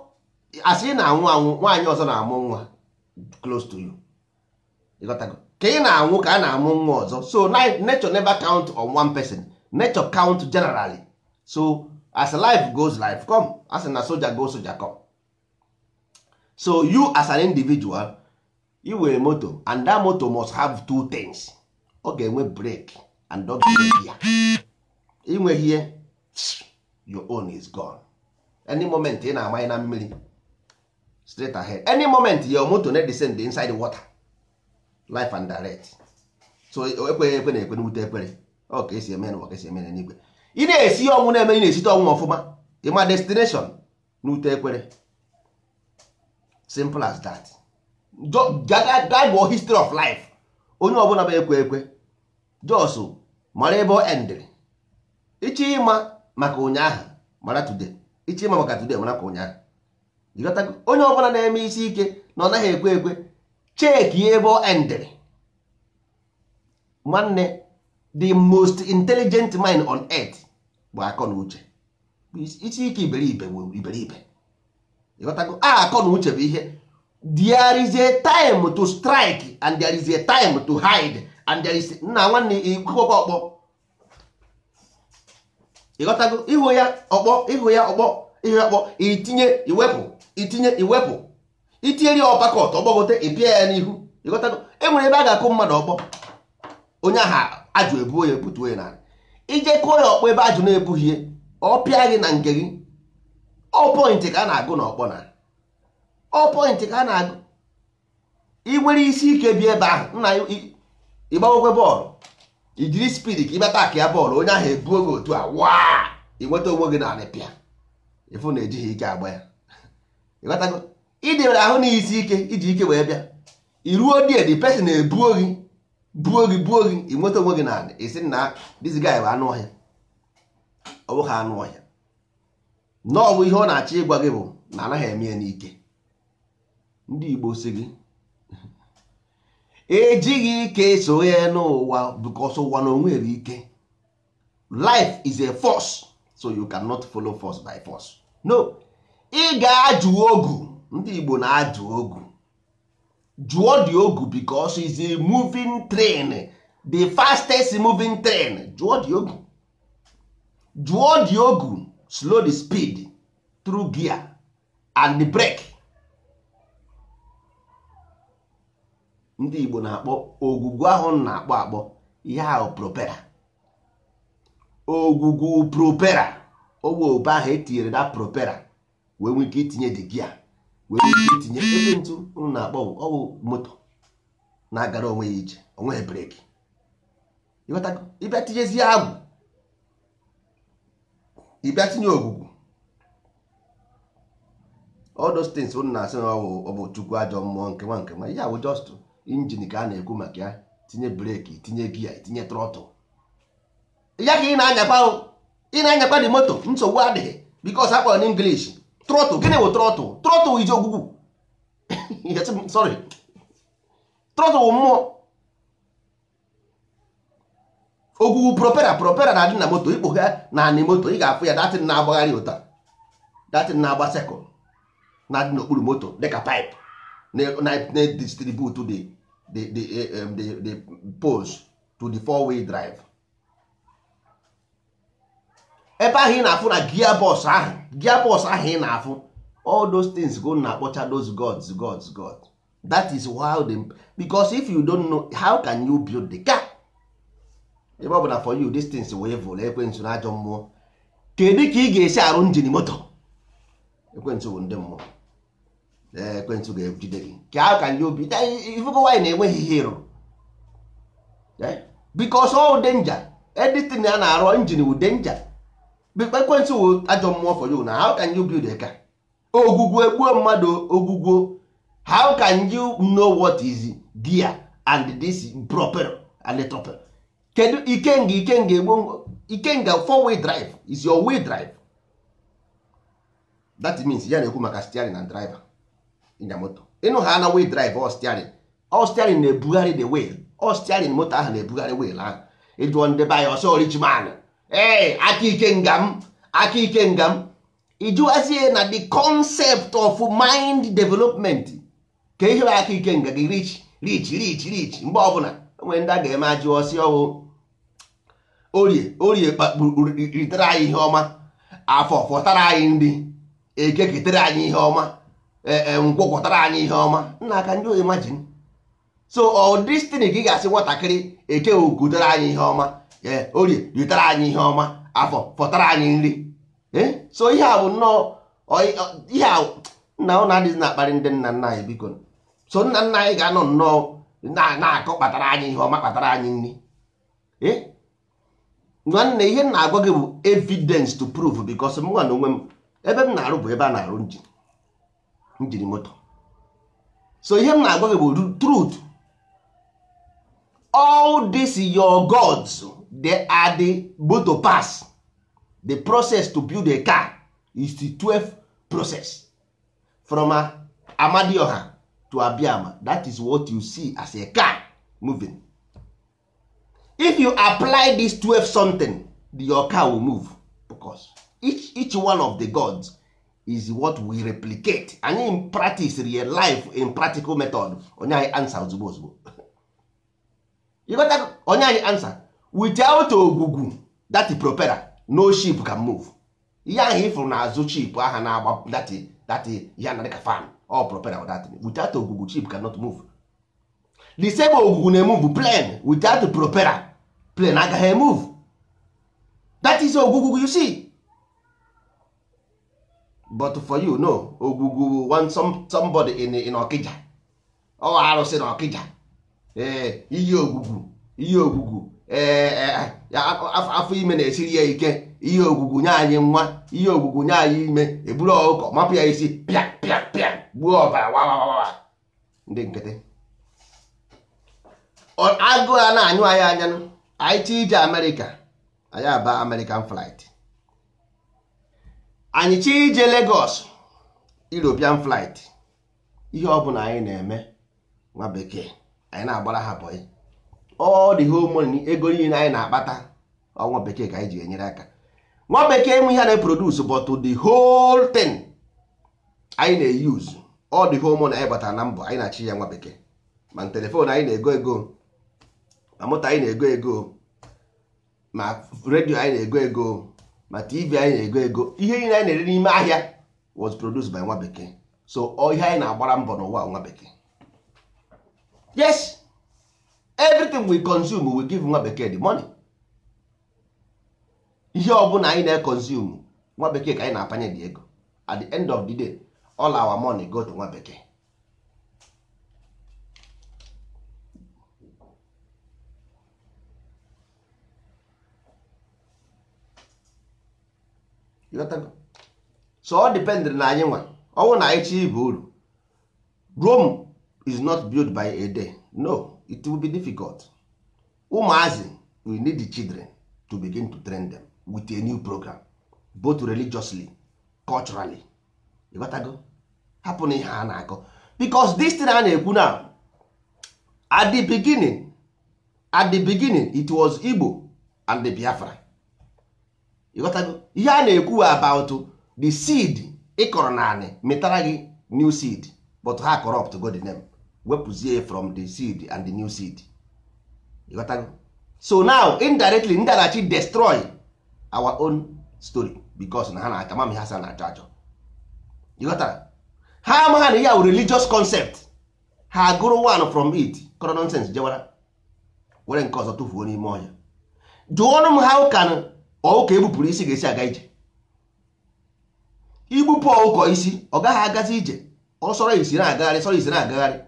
asị na-anwụ anwụ, nwaanyị ọzọ na-amụ nwa close to you. Ịghọtago? Ka ị na-anwụ ka a na-amụ nwa ọzọ. So nature never count on one person, nature count generally. So as life goes, life come. As na soldier go, soldier come. So you as an individual, you were moto, and that motor must have two things. Ọ ga-enwe brake and ọ ga-enwe gear. Inweghị ihe, your own is gone. Any moment ị na-amanye na mmiri straight ahead, any moment your motor na descend inside the water, life and direct. So ekweghị ekwe na-ekwe n'ute ekwere. Ọ ka esi eme n'ụwa, ka esi eme n'igwe. Ị na-esi ọnwụ na-eme, ị na-esite ọnwụ ọfụma, ịma destination n'ute ekwere. Simple as that. Gaa gụọ history of life. Onye ọbụla bụ ekwe ekwe, just mara ebe ọ endịrị. Ịchọ ịma maka ụnyaahụ, mara today. Ịchọ ịma maka today, mara ka ụnyaahụ. Ịghọtago? Onye ọbụla na-eme isi ike na ọ naghị ekwe ekwe, cheki ebe ọ endịrị. Nwanne, the most intelligent mind on earth bụ akọ na uche. Isi ike iberibe bụ iberibe. Ịghọtago? A akọ na uche bụ ihe. There is a time to strike and there is a time to hide and there is, nna nwanne, ikwukwa ọkpọ. Ịghọtago? Ịhụ ya ọkpọ, ịhụ ya ọkpọ, ịhụ ya ọkpọ, itinye iwepụ, itinye iwepụ, itinyere ya ọpakọt, ọgbọgote, ịpịa ya n'ihu. Ịghọtago? E nwere ebe a ga-akụ mmadụ ọkpọ, onye ahụ ajụ ebuo ya, ebutuo ya n'ala. Ije kụọ ya ọkpọ ebe ajụ na-ebughị ya, ọ pịa gị na nke gị. Ọ point ka a na-agụ na ọkpọ na ọ point ka a na-agụ. Ị nwere isi ike bi ebe ahụ, nna, ịgbawokwe bọọlụ, ijiri speed ka ịbata aka ya bọọlụ, onye ahụ ebuo gị otu a waa, ị nweta onwe gị naanị pịa, ịfụ na ejighị ike agba ya. Ịghọtago? Idebere ahụ na isi ike, iji ike wee bịa, iruo die, the person ebuo gị, buo gị, buo gị, ị nweta onwe gị naanị. Isi na this guy bụ anụ ọhịa. Ọ bụghị anụ ọhịa na ọ bụ ihe ọ na-achọ ịgwa gị bụ na anaghị eme ya n'ike. Ndị Igbo si gị ejighị ike so ya n'ụwa, because ụwa na onwe bụ ike. Life is a force, so you cannot follow force by force. No, ị ga-ajụ ogu. Ndị Igbo na-ajụ ogu. Jụọ dị ogu, because is a moving train, the fastest moving train. Jụọ dị ogu, jụọ dị ogu. Slow the speed through gear and the brake. Ndị Igbo na-akpọ ogwugwu ahụ na-akpọ akpọ ihe ahụ propeller. Ogwugwu propeller, ogbe obe ahụ etinyere na propeller wee nwee ike itinye the gear, wee nwee ike itinye ebe ntụ unu na-akpọ. Ọ bụ moto na-agara onwe ya ije, onweghị brake. Ịghọtago? Ịbịa tinyezie agwụ, ịbịa tinye ogwugwu, all those things unu na-asị na ọ bụ chukwu, ajọ mmụọ, nke nwa nke nwa, ya bụ just engine ka a na-ekwu maka ya. Tinye brake, tinye gear, tinye throttle ya, ka ị na-anyakwa o. Ị na-anyakwa dị moto, nsogbu adịghị, because akpọrọ n'English throttle. Gịnị bụ throttle? Throttle is ogwugwu. Yes, sorry, throttle bụ mmụọ ogwugwu. Propeller, propeller na-adị na moto. Ikpoghe na anị moto, ị ga-afụ ya, datin na-agbagharị ụta, datin na-agba sekụl, na-adị n'okpuru moto dịka pipe na-distribute the poles to the four wheel drive. Ebe ahụ ị na-afụ na gearbox ahụ, gearbox ahụ ị na-afụ, all those things go na-akpọcha those gods, gods, god. That is how them, because if you don't know, how can you build the car? Ebe ọ bụ na for you these things wee vụrụ ekwensu na ajọ mmụọ, kedu ka ị ga-esi arụ engine moto? Ekwensu bụ ndị mmụọ. Ee, ekwensu ga-ejide gị. Ka how can you be ifugo nwaanyị na-enweghị ihe ịrụ? Because all danger, anything a na-arụ engine wu danger. Ekwensu wụ ajọ mmụọ for you na how can you build a car? Ogwugwu egbuo mmadụ ogwugwu. How can you know what is gear and this propeller and the propeller? Kedu ikenga ikenga egbuo ikenga? Four wheel drive is your wheel drive. That means ya na-ekwu maka steering and driver ịnya moto. Ịnụ ha na wheel drive or steering, all steering na-ebugharị the wheel, all steering moto ahụ na-ebugharị wheel ahụ. Ịjụọ ndị be anyị ọsọ rich man, ee, aka ikenga m, aka ikenga m. Ịjụazie na the concept of mind development ka ihe bụ aka ikenga gị. Rich, rich, rich, rich. Mgbe ọbụla onwe ndị a ga-eme ajụ ọsị ọwụ orie orie ritere anyị ihe ọma, afọ fọtara anyị nri, eke ketere anyị ihe ọma, nkwọ kwọtara anyị ihe ọma. Nna aka ndị imagine. So ọ destiny ka ị ga-asị nwatakịrị eke ogutere anyị ihe ọma, orie ritere anyị ihe ọma, afọ fọtara anyị nri. So ihe a bụ nnọọ ihe a nna ọ na-adịghị na-akparị ndị nna nna anyị, biko. So nna nna anyị ga-anọ nnọọ na-akọ kpatara anyị ihe ọma, kpatara anyị nri. Nwanne, ihe m na-agwa gị bụ evidence to prove, because m nwa na onwe m, ebe m na-arụ bụ ebe a na-arụ engine moto. So ihe m na-agwa gị bụ truth. All this your gods, they are the motor pass. The process to build a car is the 12 process from Amadioha to Abiama. That is what you see as a car moving. If you apply this 12 something, your car will move, because each one of the gods is what we replicate. Anyị practice real life in practical method. Onye anyị answer ozugbo ozugbo. You got that? Onye anyị answer without ogwugwu, that propeller, no ship can move. Ihe ahụ ifuru n'azụ ship aha na-agba that ihe na dịka fan, all propeller, that without ogwugwu ship cannot move. The same ogwugwu na-emove plane. Without propeller, plane agaghị emove. That is ogwugwu you see. But for you, no ogwugwu want somebody in Okija, ọ arụsị na Okija. Ee, iyi ogwugwu, iyi ogwugwu, ee, afọ ime na-esiri ya ike, ihe ogwugwu nye anyị nwa, ihe ogwugwu nye anyị ime, eburu ọkụkọ mapụ ya isi, pịa pịa pịa, gbuo ọbara wawawawa. Ndị nkịtị, agụụ a na-anyụ anyị anya. Anyị chi ije Amerịka, anyị aba American flight. Anyị chi ije Lagos, European flight. Ihe ọbụla anyị na-eme, nwa bekee anyị na-agbara ha bọyị. All the whole money, ego niile anyị na-akpata, nwa bekee ka anyị ji enyere aka. Nwa bekee enwe ihe na-eproduce, but the whole thing anyị na-use, all the whole money anyị gbatara na mbọ anyị na-achị ya nwa bekee. Ma telephone anyị na-ego ego, ma moto anyị na-ego ego, ma redio anyị na-ego ego, ma TV anyị na-ego ego, ihe niile anyị na-ere n'ime ahịa was produced by nwa bekee. So ọ ihe anyị na-agbara mbọ n'ụwa, nwa bekee. Yes, everything we consume, we give nwa bekee the money. Ihe ọbụla anyị na-econsume, nwa bekee ka anyị na-apanye the ego. At the end of the day, all our money go to nwa bekee. So ọ depend na anyị nwa ọnwụ na anyị chi ibe uru. Rome is not built by a day. No, it will be difficult. Ụmụazị, we need the children to begin to train them with a new program, both religiously, culturally. Ịghọtago? Hapụ na ihe a na-akọ, because this thing a na-ekwu now, at the beginning it was Igbo and the Biafra. Ịghọtago? Ihe a na-ekwu about the seed ịkọrọ naanị mịtara gị new seed, but ha corrupt go the name, wepụzie from the seed and the new seed. Ịghọtago? So now indirectly ndị na-achị destroy our own story, because na ha na-aka mami ha sa na-achọ achọ. Ịghọtara? Ha ama ha na ihe religious concept, ha gụrụ one from it, kọrọ nonsense, jewara were nke ọzọ tụfuo n'ime ọhịa. Jụọ m, how can ọkụkọ egbupụrụ isi ga-esi aga ije? Igbupụ ọkụkọ isi, ọ gaghị agazi ije. Ọ sọrọ isi na-agagharị, sọrọ isi na-agagharị.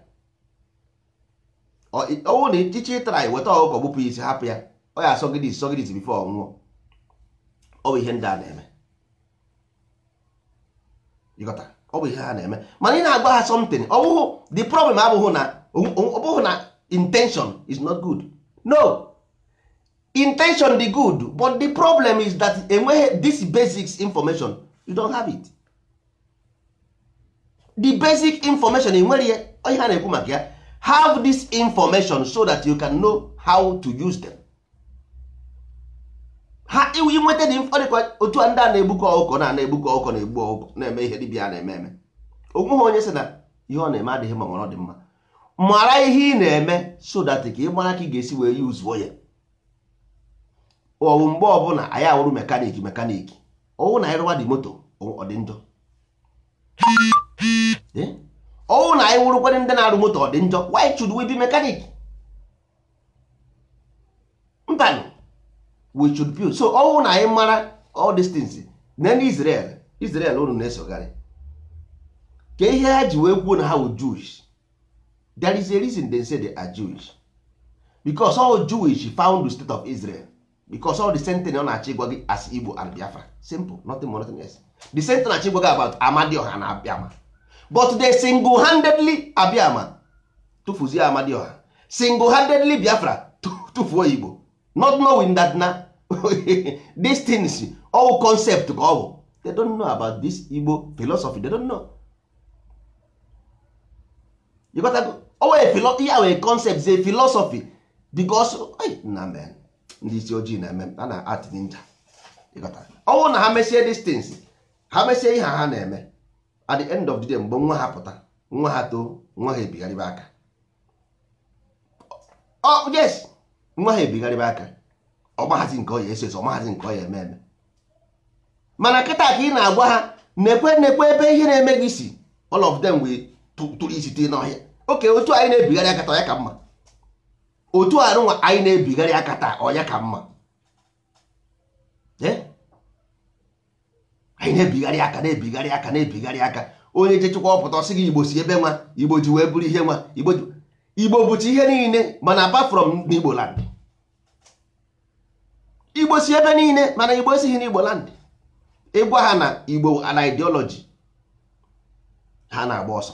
Ọwụ na ichichi ịtara weta ọkụkọ gbupụ isi, hapụ ya, ọ ya asọgide isi, sọgide isi before ọ nwụọ. Ọ bụ ihe ndị a na-eme. Ịghọta? Ọ bụ ihe ha na-eme. Mana ị na-agwa ha something, ọ bụghị the problem. Abụghị na ọ bụghị na intention is not good. No, intention dị good, but the problem is that enweghị this basics information. You don't have it, the basic information. Ị nwere ya, ihe a na-ekwu maka ya, have this information so that you can know how to use them. Ha inweta dị dịkwa otu a, ndị a na-egbukọ ọkụkọ na-egbukọ ọkụkọ, na-egbu ọkụkọ, na-eme ihe dibịa na-eme eme. Onweghị onye sị na ihe ọ na-eme adịghị mma, mana ọ dị mma. Mara ihe ị na-eme so that ka ị mara ka ị ga-esi wee yuzuo ya. Ọwụ mgbe ọbụla anyị awụrụ mechanic, mechanic ọwụ na anyị rụwa dị moto, ọ dị njọ. Ọwụ na anyị wụrụkwadị ndị na-arụ moto, ọ dị njọ. Why should we be mechanic? Mbanụ, we should build. So ọwụ na anyị mara all these things na ndị Israel, Israel unu na-esogharị ka ihe ha ji wee kwuo na ha wụ Jewish. There is a reason they say they are Jewish, because all Jewish found the state of Israel, because all the same thing ọ na-achọ ịgwa gị as Igbo and Biafra. Simple, nothing more, nothing else. The same thing na-achọ ịgwa gị about Amadioha na Abiama, but they single-handedly Abiama tụfuzie Amadioha, single-handedly Biafra tụfuo Igbo, not knowing that na these things all concept ka ọ bụ. They don't know about this Igbo philosophy. They don't know. You got to oh, ihe wee concept is a philosophy because na man ndị isi ojii na-eme a na art ninja. Ọnwụ na ha mesie these things, ha mesie ihe ha na-eme, at the end of the day, mgbe nwa ha pụta, nwa ha too, nwa ha ebigharịba aka. Oh yes, nwa ha ebigharịba aka. Ọmaghazi nke ọ ya eso eso, ọmaghazi nke ọ ya eme eme. Mana kịta ka ị na-agwa ha nekwe nekwe ebe ihe na-eme gị si, all of them will tụrụ isi tinye n'ọhịa. Oke otu anyị na-ebigharị aka taa, ọ ya ka mma. Otu arụnwa anyị na-ebigharị aka taa, ọ ya ka mma. Anyị na-ebigharị aka, na-ebigharị aka, na-ebigharị aka. Onye jechekwa ọpụta, ọsị gị Igbo si ebe nwa Igbo ji wee bụrụ ihe nwa Igbo. Igbo bụcha ihe niile, mana apart from n'Igbo land. Igbo si ebe niile, mana Igbo esighị n'Igbo land. Ịgwa ha na Igbo an ideology, ha na-agba ọsọ.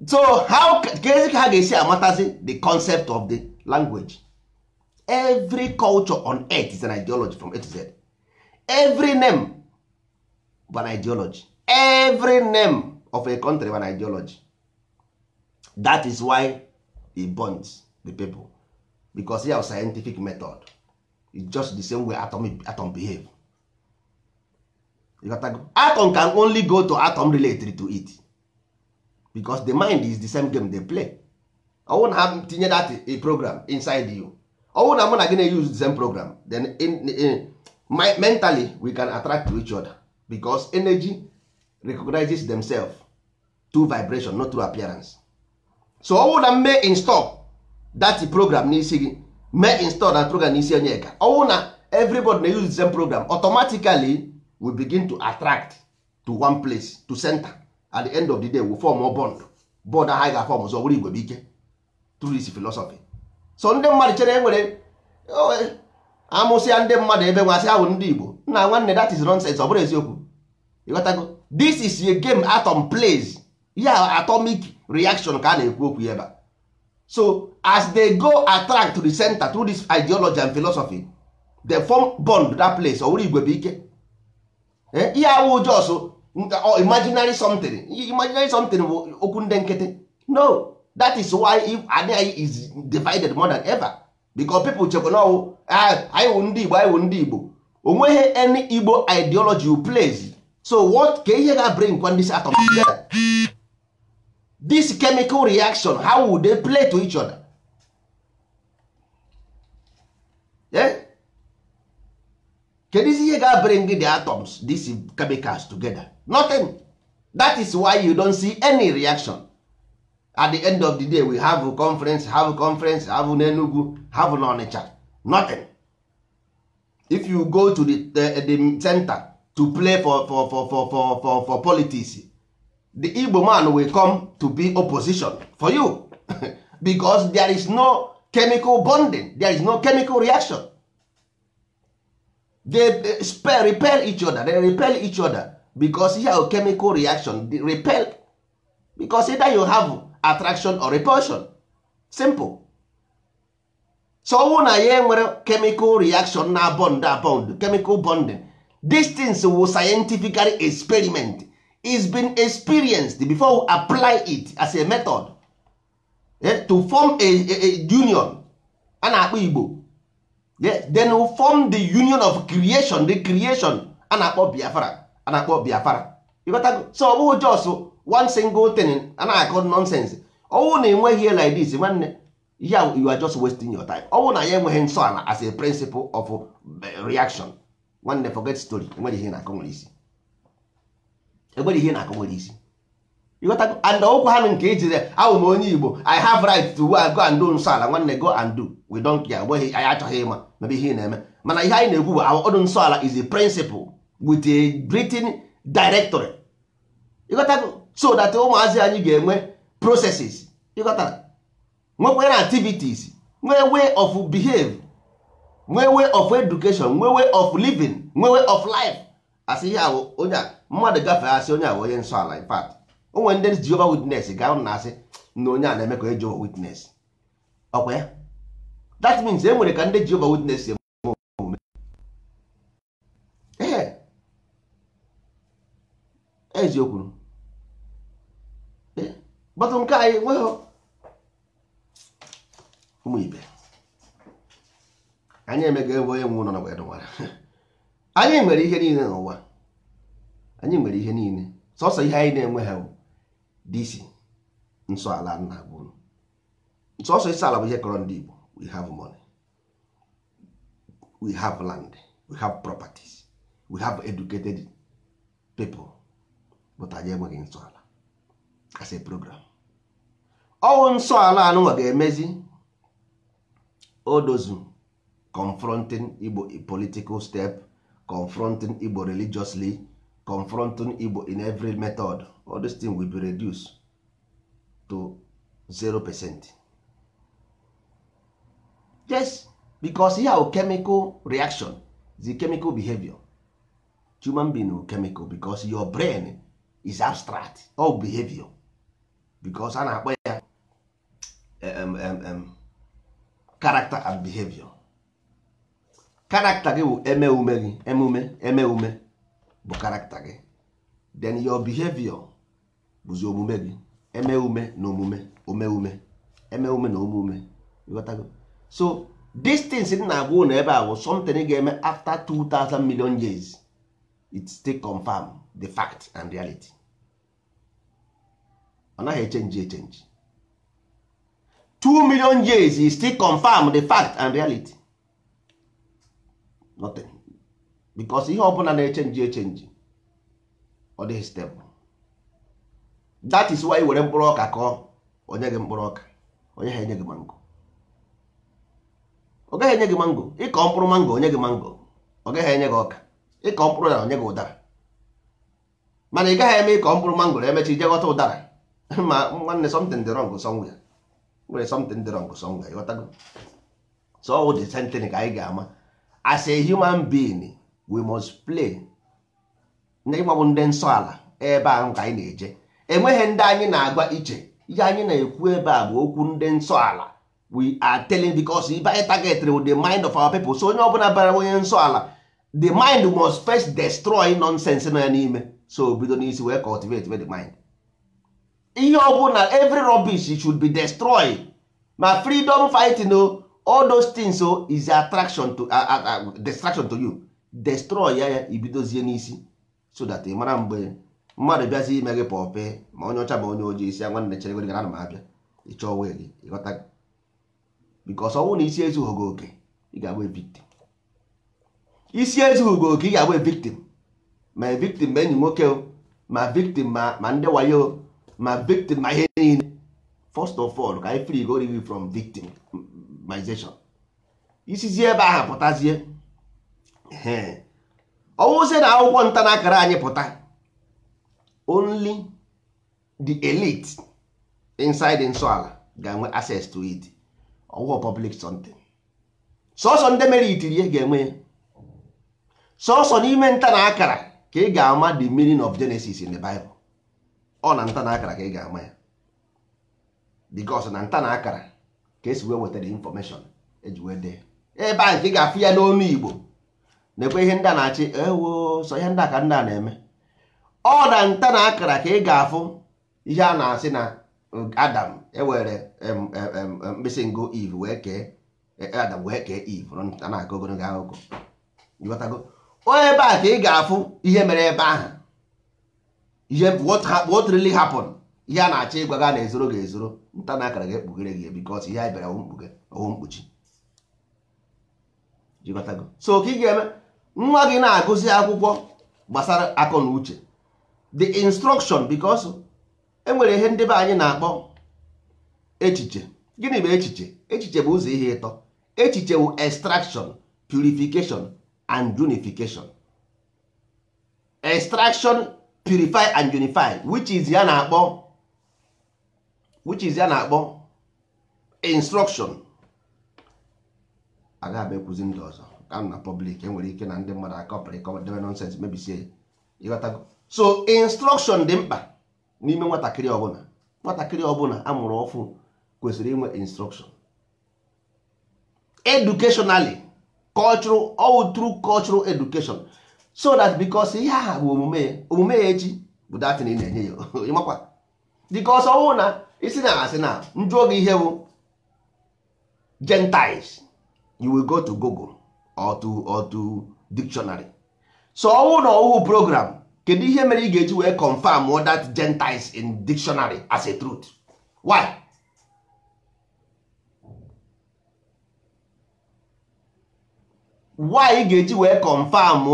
So how ka ha ga-esi amatazi the concept of the language? Every culture on earth is an ideology from A to Z. Every name bụ an ideology. Every name of a country bụ an ideology. That is why it bonds the people, because here scientific method. It's just the same way atom behave. You got to go. Atom can only go to atom related to it, because the mind is the same game they play. Ọwụ na ha tinye that a program inside you, ọwụ na mụ na gị na-use the same program, then mentally we can attract to each other, because energy recognizes themselves through vibration, not through appearance. So ọwụ na mee install that program n'isi gị, mee install that program n'isi onye ka ọwụ na everybody na use the same program, automatically we begin to attract to one place, to center. At the end of the day, we form more bond. Bond ahụ anyị ga-form ọzọ were igwe bụ ike through this philosophy. So ndị mmadụ chere enwere amụsịa ndị mmadụ ebe nwasị ahụ ndị Igbo nna nwanne. That is nonsense. Ọ bụrụ eziokwu, ịghọtago? This is a game atom plays. Ya atomic reaction ka a na-ekwu okwu ebe a. So as they go attract to the center through this ideology and philosophy, they form bond that place. Ọ wụrụ igwe bụ ike. Ihe awụ just imaginary something. Imaginary something bụ okwu ndị nkịtị. No, that is why if anyị is divided more than ever, because people chekwa na ọwụ anyị wụ ndị Igbo, anyị wụ ndị Igbo. Onweghị any Igbo ideology you place. So what ka ihe ga bring kwa this atom together, this chemical reaction? How would they play to each other? Yeah? Kedu ihe ga bring the atoms, these chemicals together? Nothing. That is why you don't see any reaction. At the end of the day, we have a conference, have a conference, have n'Enugu, have n'Onitsha, nothing. If you go to the center to play for politics, the Igbo man will come to be opposition for you, because there is no chemical bonding, there is no chemical reaction. They repel each other. They repel each other. Because ihe ahụ chemical reaction, the repel, because either you have attraction or repulsion. Simple. So ọwụ na ya enwere chemical reaction na bond bond chemical bonding, these things will scientifically experiment, is been experienced before we apply it as a method, to form a union a na-akpọ Igbo. Yeah, then we form the union of creation, the creation a na-akpọ Biafra, a na-akpọ Biafra. You got? So ọ bụghị just one single thing a na-akọ nonsense. Ọwụ na enweghị ihe like this, nwanne, yeah, you are just wasting your time. Ọwụ na ya enweghị nsọ ala as a principle of reaction, nwanne, forget story. Enweghị ihe na-akọ nwere isi, enweghị ihe na-akọ nwere isi. Ịghọtago? And okwu ha nke ejire awụ m onye Igbo, I have right to go and do nsọ ala. Nwanne, go and do, we don't care. Enweghị, anyị achọghị ịma mebe ihe ị na-eme. Mana ihe anyị na-ekwu bụ our own nsọ ala is a principle with a written directory. Ịghọtago? So that ụmụazị anyị ga-enwe processes, ịghọtara, nwekwa activities, nwee way of behave, nwee way of education, nwee way of living, nwee way of life. Asị ihe ahụ onye a mmadụ gafee, asị onye a bụ onye nsọ ala. In fact, o nwere ndị Jehovah Witness ga na asị na onye a na-eme ka onye Jehovah Witness. Ọkwa ya, that means e nwere ka ndị Jehovah Witness si eme omume. Ee, eziokwu. But nke anyị nweghị. Ụmụ ibe anyị, emego ebe onye nwe ụlọ na wee nwara. Anyị nwere ihe niile n'ụwa, anyị nwere ihe niile. Sọsọ ihe anyị na-enwe ha bụ disi nsọ ala nna bụ sọsọ isi ala bụ ihe kọrọ ndị Igbo. We have money, we have land, we have properties, we have educated people, but anyị enweghị nsọ ala as a program. Ọwụ nsọ ala anụnwa ga-emezi odozu confronting Igbo political step, confronting Igbo religiously, confronting Igbo in every method. All this thing will be reduced to 0%. Yes, because here our chemical reaction, the chemical behavior, human being will chemical, because your brain is abstract all behavior, because a na-akpọ ya character and behavior. Character gị bụ eme ume gị, emume eme ume bụ character gị. Then your behavior bụzi omume gị, eme ume na omume, ome ume, eme ume na omume. Ịghọtago? So these things m na-agwa ụnụ ebe a bụ something ga-eme after 2000 million years. It still confirm the fact and reality. Ọ naghị echange echange. 2 million years is still confirm the fact and reality. Nothing, because ihe ọbụla na-echange echange, ọ dịghị stable. That is why were mkpụrụ ọka kọọ, onye gị mkpụrụ ọka, onye ha enye gị mango, ọ gaghị enye gị mango. Ịkọ mkpụrụ mango, onye gị mango, ọ gaghị enye gị ọka. Ịkọ mkpụrụ ụdara, onye gị ụdara. Mana ị gaghị eme ịkọ mkpụrụ mango emechi ije ghọta ụdara. Ma nwanne, something dị wrong somewhere. Nwere something dị wrong somewhere. Ịghọtago? So all the same thing ka anyị ga-ama. As a human being, we must play. Ndị ịgbabụ ndị nsọ ala ebe ahụ ka anyị na-eje. Enweghị ndị anyị na-agwa iche. Ihe anyị na-ekwu ebe a bụ okwu ndị nsọ ala we are telling, because ibe anyị target with the mind of our people. So onye ọbụla bara onye nsọ ala, the mind must first destroy nonsense nọ ya n'ime. So bido n'isi wee cultivate the mind. Ihe ọbụla, every rubbish should be destroyed. Ma freedom fighting o, all those things o is attraction to distraction to you. Destroy ya, ya ibidozie n'isi, so that ị mara mgbe mmadụ bịazi ime gị pọpe, ma onye ọcha ma onye ojii, isi ya, nwanne, chere gị, ana m abịa. Ịchọ onwe gị, ịghọta? Because ọnwụ na isi ezughị gị oke, ị ga-abụ victim. Isi ezughị gị oke, ị ga-abụ victim. Ma victim ma enyi nwoke o, ma victim ma ndị wayo o, ma victim ma ihe niile. First of all, ka anyị free go gị from victimization. Isizie ebe ahụ pụtazie, ọwụzie na akwụkwọ nta na akara anyị pụta, only the elite inside nsọ ala ga-enwe access to it. Ọwụwa public something, sọsọ ndị mere itiri ihe ga-enwe ya. Sọsọ n'ime nta na akara ka ị ga-ama the meaning of Genesis in the Bible. Ọ na nta na akara ka ị ga-ama ya, because na nta na akara ka esi wee weta the information eji wee dee ebe a nke ị ga-afụ ya n'onu Igbo. Na-ekwe ihe ndị a na-achị ewo sọ ihe ndị a ka ndị a na-eme. Ọ na nta na akara ka ị ga-afụ ihe a na-asị na Adam ewere mkpịsị ngụ Eve wee kee Adam wee kee Eve a na-akọ ogologo akụkọ. Ịghọtago? Onye ebe a ka ị ga-afụ ihe mere ebe ahụ, ihe what really happened, ihe a na-achọ ịgwa gị a na-ezoro gị ezoro. Nta na akara ga-ekpughere gị, because ihe anyị bịara wụ mkpuge ọwụ mkpuchi. Ịghọtago? So ka ị ga-eme nwa gị na-agụzi akwụkwọ gbasara akọ na uche, the instruction, because enwere ihe ndị be anyị na-akpọ echiche. Gịnị bụ echiche? Echiche bụ ụzọ ihe ịtọ. Echiche bụ extraction, purification and unification. Extraction, purify and unify, which is ya na-akpọ, which is ya na-akpọ instruction. Agaghị m ekwuzi ndị ọzọ ka m na public enwere ike na ndị mmadụ akọpịrị debe nonsense mebisie ya. Ịghọtago? So instruction dị mkpa n'ime nwatakịrị ọbụla. Nwatakịrị ọbụla amụrụ ọfụ kwesịrị inwe instruction educationally, cultural, all through cultural education, so that because ihe aha bụ omume ya, omume ya echi bụ datin ị na-enye ya, ịmakwa, because ọnwụ na isi na asị na njụọ gị ihe bụ Gentiles, you will go to Google or to dictionary. So ọnwụ na ọwụhụ program, kedu ihe mere ị ga-eji wee confirm that Gentiles in dictionary as a truth? Why ị ga-eji wee confirm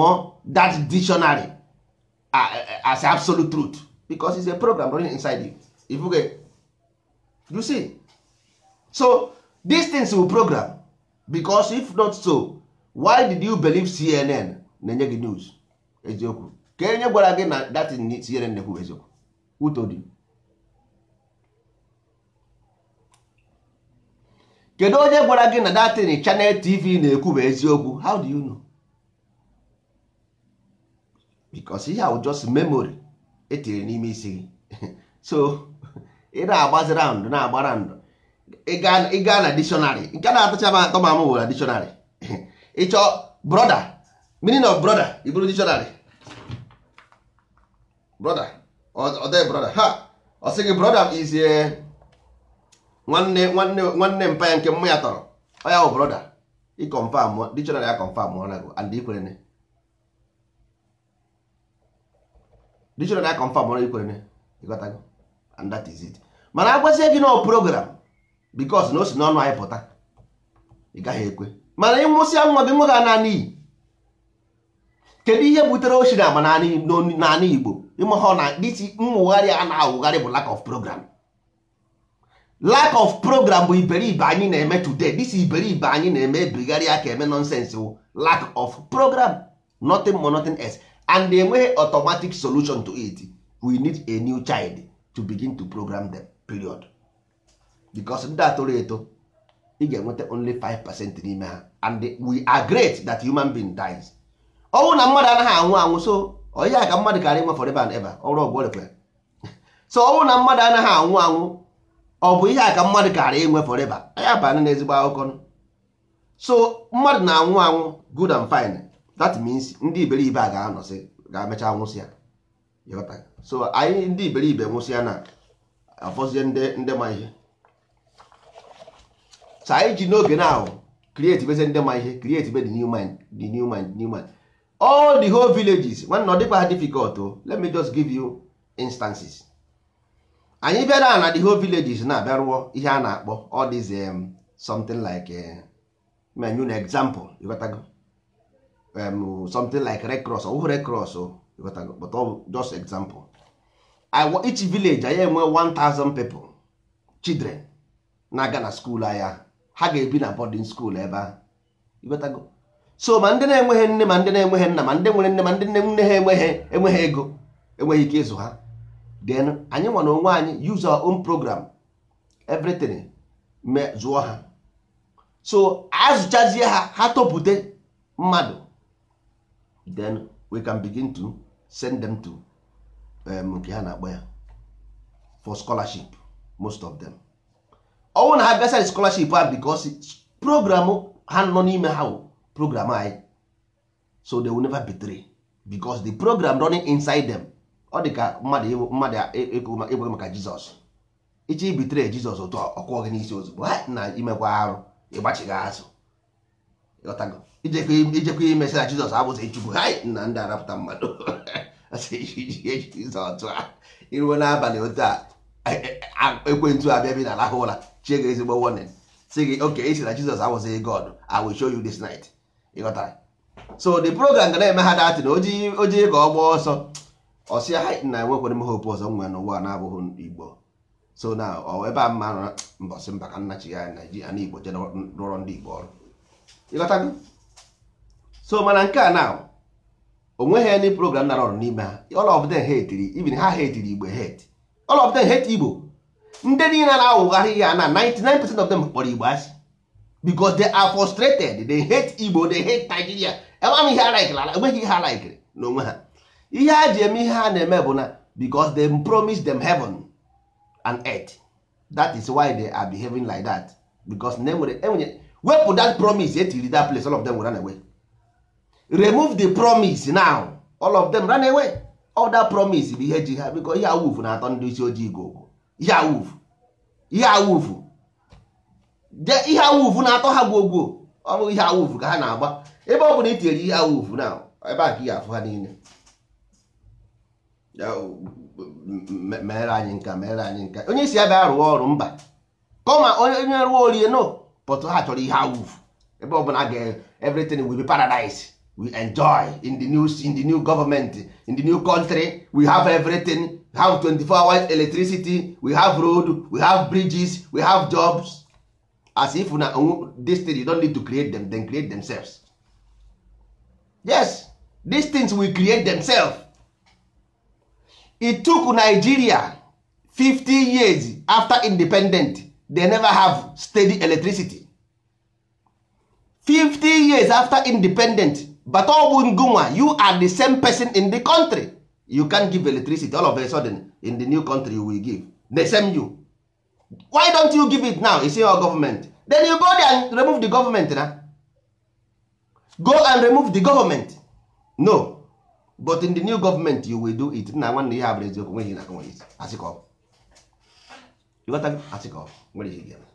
that dictionary as absolute truth? Because it's a program running inside you. If you get, you see, so these things will program, because if not so, why did you believe CNN na-enye gị news eziokwu? Ka enye gwara gị na that CNN na-ekwu eziokwu? Who told you? Kedu onye gwara gị na datin Channel TV na-ekwu bụ eziokwu? How do you know? Because ihe ahụ just memory etinyere n'ime isi gị. So ị na-agbazi round, na-agba round, ị gaa na dictionary nke na-atụcha m atọ ma m wụ na dictionary ịchọ brother, meaning of brother, iburu dictionary brother, ọ dị brother ha, ọ sị gị brother is a nwanne nwanne nwanne mpa ya nke mma ya tọrọ, ọ ya bụ brother. Ị confirm dictionary ya, confirm ọ nago and ikwerene dictionary ya, confirm ọ ikwerene. Ịghọtago? And that is it. Mana agwazie gị na program, because na o si n'ọnụ anyị pụta, ị gaghị ekwe. Mana ịnwụsịa nwa gị, nwa gị ana n'iyi. Kedu ihe butere ochi na agba n'ala Igbo? Ịmahọ na dịsi mwugharị a na-awụgharị bụ lack of program. Lack of program bụ iberibe anyị na-eme today. This iberibe anyị na-eme, ebigharị aka eme nonsense, wụ lack of program, nothing more, nothing else. And enweghị automatic solution to it. We need a new child to begin to program them, period. Because ndị a toro eto, ị ga-enweta only 5% n'ime ha, and we are great that human being dies. Ọnwụ na mmadụ anaghị anwụ anwụ, so onye a ka mmadụ karị nwe forever and ever, ọrụ ọgwụ ọrịa. So ọnwụ na mmadụ anaghị anwụ anwụ, ọ bụ ihe a ka mmadụ karị inwe forever? Anyị abana n'ezigbo akụkọ. So mmadụ na-anwụ anwụ, good and fine. That means ndị iberibe a ga-anọsị ga-emecha nwụsị ya. So anyị ndị iberibe nwụsị ya na afọzie ndị ma ihe. So anyị ji n'oge na ahụ create beze ndị ma ihe, create be the new mind, the new mind, new mind, all the whole villages. Nwanne, ọ dịkwa ha difficult o. Let me just give you instances. Anyị bịara na the whole villages na-abịa rụọ ihe a na-akpọ all these something like menu na example, ịghọtago, something like Red Cross. Ọ Red Cross o, ịghọtago, but all just example. Each village anyị enwe 1000 people, children na-aga na school anyị, ha ga-ebi na boarding school ebe ahụ, ịghọtago. So ma ndị na-enweghị nne, ma ndị na-enweghị nna, ma ndị nwere nne, ma ndị nne ha enweghị ego, enweghị ike ịzụ ha, then anyị nwa na onwe anyị use our own program, everything me zụọ ha. So azụchazie ha, ha topute mmadụ, then we can begin to Send them to nke ha na-akpọ ya for scholarship, most of them. Ọnwụ na ha bịasa scholarship ha because program ha nọ n'ime ha wụ program anyị, so they will never betray because the program running inside them. Ọ dị ka mmadụ mmadụ ịgwa maka Jizọs, iche ibetray Jizọs otu ọkụọ gị n'isi ozugbo ha na imekwa arụ ịgbachighị azụ. Ịghọtago? Ijekwa imesi na Jizọs abụghị Chukwu, ha na ndị arapụta mmadụ. Asị, Jizọs a iruo n'abalị otu a, ekwentị abịa bi na alahụ ụra, chie gị ezigbo warning, sị gị, "Okay, isi na Jizọs abụghị God, I will show you this night." Ịghọtara? So the program ga na-eme ha datin oji oji ka ọ gbaa ọsọ ọsịa ha na enwekwara m hope ọzọ nwere n'ụwa na-abụghị Igbo. So na ọ ebe a mma nọ mbọsị mba ka nna chi ya Naijiria na Igbo je rụọrọ ndị Igbo ọrụ. Ịghọtago? So mana nke a na o nweghị any program nara ọrụ n'ime ha. All of them hate, even ha hate Igbo, hate, all of them hate Igbo. Ndị niile na-awụgharị ya na 99% of them kpọrọ Igbo asị because they are frustrated. They hate Igbo, they hate Nigeria. Enweghị ihe ha likere, enweghị ihe ha likere n'onwe ha. Ihe ha ji eme ihe ha na-eme bụ na because they promise them heaven and earth. That is why they are behaving like that, because na enwere enwere wepụ that promise etiri that place, all of them will run away. Remove the promise now, all of them run away. All that promise bụ ihe ji ha, because ihe awufu na-atọ ndị isi ojii gogo. Ihe awufu, ihe awufu, ihe awufu na-atọ ha gwogwo. Ọ bụ ihe awufu ka ha na-agba. Ebe ọ bụla itinyere ihe awufu na ebe a ka ị ga-afụ ha niile. Ya, mere anyị nka, mere anyị nka. Onye isi ya bịa rụọ ọrụ mba kọma, onye rụọ orie no, but ha chọrọ ihe awufu. Ebe ọ bụla ga everything will be paradise, we enjoy in the new government, in the new country. We have everything, we have 24 hours electricity, we have road, we have bridges, we have jobs, as if na this thing you don't need to create them, then create themselves. Yes, these things will create themselves. It took Nigeria 50 years after independent, they never have steady electricity. 50 years after independent. But ọ bụ ngụnwa, you are the same person in the country, you can give electricity. All of a sudden in the new country you will give the same you. Why don't you give it now? You say your government, then you go there and remove the government. Na go and remove the government. No, but in the new government you will do it. Nna nwanne, ihe a bụrụ eziokwu, nweghị na nwere isi asị ka ọ bụ. Ịghọtago? Asị ka ọ bụ, nwere ihe ga-eme.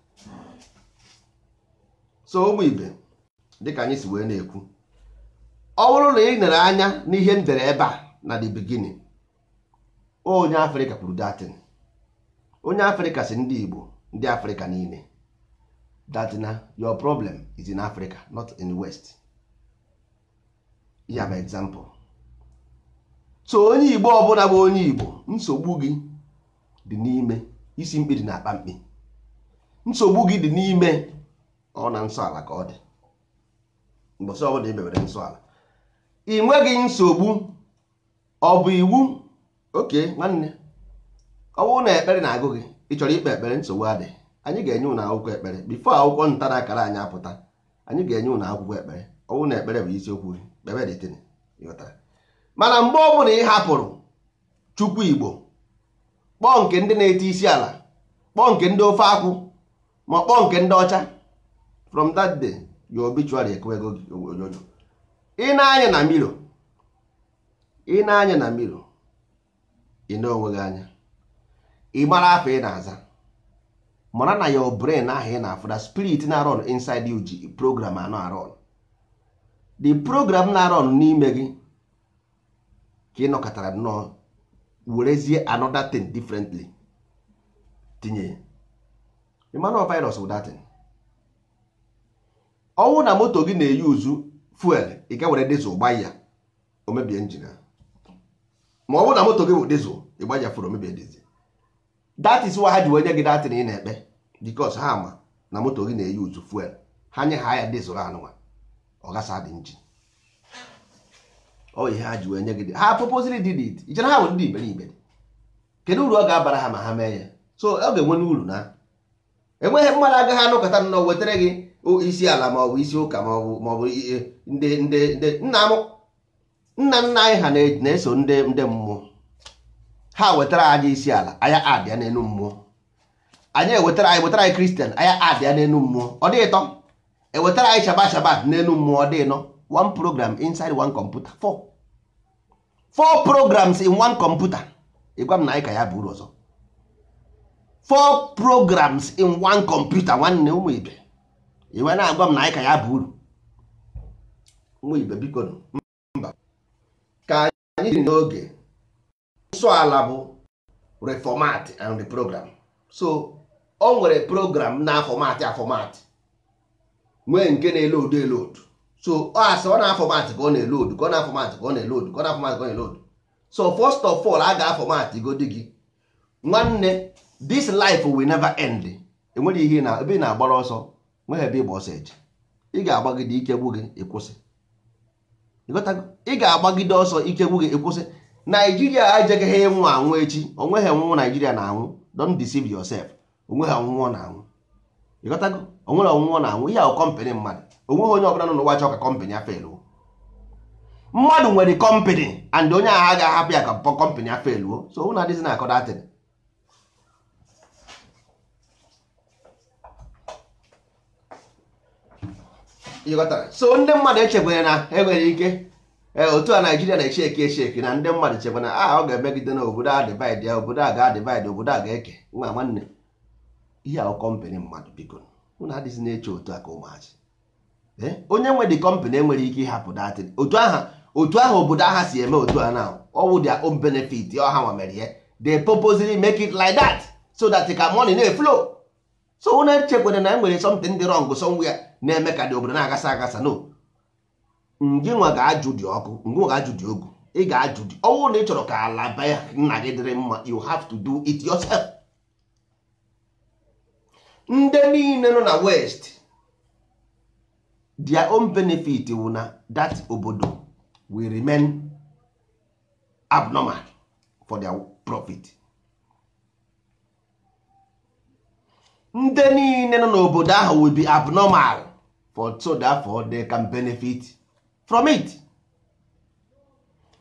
So ụmụ ibe, dịka anyị si wee na-ekwu, ọ bụrụ na ị nere anya n'ihe m dere ebe a na the beginning, onye Afrịka kwuru datin. Onye Afrịka si ndị Igbo, ndị Afrịka niile, that na your problem is in Africa, not in the West. Ya bụ example. So onye Igbo ọbụla bụ onye Igbo, nsogbu gị dị n'ime isi mkpi dị na-akpa mkpi. Nsogbu gị dị n'ime ọ na nsọ ala ka ọ dị. Mbọsị ọbụla i mewere nsọ ala, ị nweghị nsogbu. Ọ bụ iwu oke nwanne, ọ bụrụ na ekpere na-agụ gị, ị chọrọ ikpe ekpere, nsogbu adị. Anyị ga-enye ụnụ akwụkwọ ekpere before akwụkwọ ntara akara anyị apụta. Anyị ga-enye ụnụ akwụkwọ ekpere. Ọ bụrụ na ekpere bụ isiokwu gị, kpebe dịtịn. Ịghọtara? Mana mgbe ọ bụla ị hapụrụ Chukwu Igbo, kpọọ nke ndị na-ete isi ala, kpọọ nke ndị ofe akwụ, ma kpọọ nke ndị ọcha, from that day your obituary ekwego gị onyonyo. Ị na-anya na mirror, ị na-anya na mirror, ị na onwe gị anya, ị mara afọ ị na-aza, mara na your brain ahụ ị na-afụ na spirit na-run inside you ji program anọ arun. The program na-arun n'ime gị ka ị nọkọtara nnọọ werezie another thing differently tinye. Ịmana virus wụ that thing. Ọnwụ na moto gị na-eyuzu fuel, ị ga were diesel gba ya, o mebie engine. Ma ọ bụrụ na moto gị bụ diesel, ị gba ya fuel, o mebie diesel. That is why ha ji wee nye gị datin ị na-ekpe, because ha ma na moto gị na-eyuzu fuel. Ha nye ha ya diesel anụnwa, ọ gasa dị engine. Ọ ihe ha ji wee nye gị, ha purposely did it. Ichere ha bụ ndị iberibe? Kedu uru ọ ga-abara ha ma ha mee ya? So ọ ga-enwe n'uru na enweghị mmadụ agaghị anụkọta nnọọ wetara gị isi ala, ma ọ bụ isi ụka, ma ọ bụ ndị nna m. Nna nna anyị ha na-eso ndị mmụọ. Ha wetara anyị isi ala, anyị adịa n'elu mmụọ. Anyị ewetara anyị wetara anyị Kristian, anyị adịa n'elu mmụọ. Ọ dị ịtọ. Ewetara anyị shabat shabat n'elu mmụọ, ọ dị ịnọ. One program inside one computer. Four programs in one computer. Ịgwa m na anyị ka ya bụ uru ọzọ. Four programs in one computer, nwanne ụmụ ibe. Iwe na-agwa m na anyị ka ya bụ uru. Ụmụ ibe biko mba. Ka anyị dị n'oge nsọ ala bụ reformat and reprogram. So o nwere program na-afọmatị afọmatị, nwee nke na-elodu elodu. So ọ asị ọ na-afọmatị ka ọ na-elodu, ka ọ na-afọmatị ka ọ na-elodu, ka ọ na-afọmatị ka ọ na-elodu. So first of all, a ga-afọmatị godi gị nwanne. This life will never end. Enwere ihe na ebe ị na-agbara ọsọ, nweghị ebe ịgba ọsọ eje. Ị ga-agbagide ike gbu gị ịkwụsị. Ị ga-agbagide ọsọ ike gbu gị ịkwụsị. Naijiria ejeghị ịnwụ anwụ echi. Onweghị ọnwụnwụ Naijiria na-anwụ. Don't deceive yourself. Onweghị ọnwụnwụ na-anwụ. Ịghọtago? Onwere ọnwụnwụ na-anwụ. Ihe ahụ kọmpanị mmadụ. Onweghị onye ọbụla nọ n'ụwa chọọ ka kọmpanị afeluo. Mmadụ nwere kọmpanị and onye ahụ agaghị ahapụ ya ka kọmpanị afeluo. So ụnụ adịghị na-akọ datịn. Ịghọtara? So ndị mmadụ echekwara na enwere ike otu a Naijiria na-echeki echeki na ndị mmadụ chekwa na ọ ga-emegide na obodo a divide ya, obodo a ga-adivide, obodo a ga-eke. Nwa nwanne, ihe ahụ kọmpanị mmadụ biko ụnụ adịghị na-eche otu a ka ụmụazị. Onye nwe dị kọmpanị enwere ike ịhapụ datịn otu ahụ obodo aha si eme otu a na ọwụ their own benefit ọha nwa mere ya. They purposely make it like that so that ka money na-eflow. So ụnụ echekwara na enwere something dị wrong somewhere na-eme ka dị obodo na-agasa agasa. No, ngị nwa ga-ajụ dị ọkụ, ngị nwa ga-ajụ dị ogu, ị ga-ajụ dị ọnwụ na ị chọrọ ka ala be nna gị dịrị mma. You have to do it yourself. Ndị niile nọ na west, their own benefit wụ na that obodo will remain abnormal for their profit. Ndị niile nọ n'obodo ahụ will be abnormal for so therefore they can benefit from it.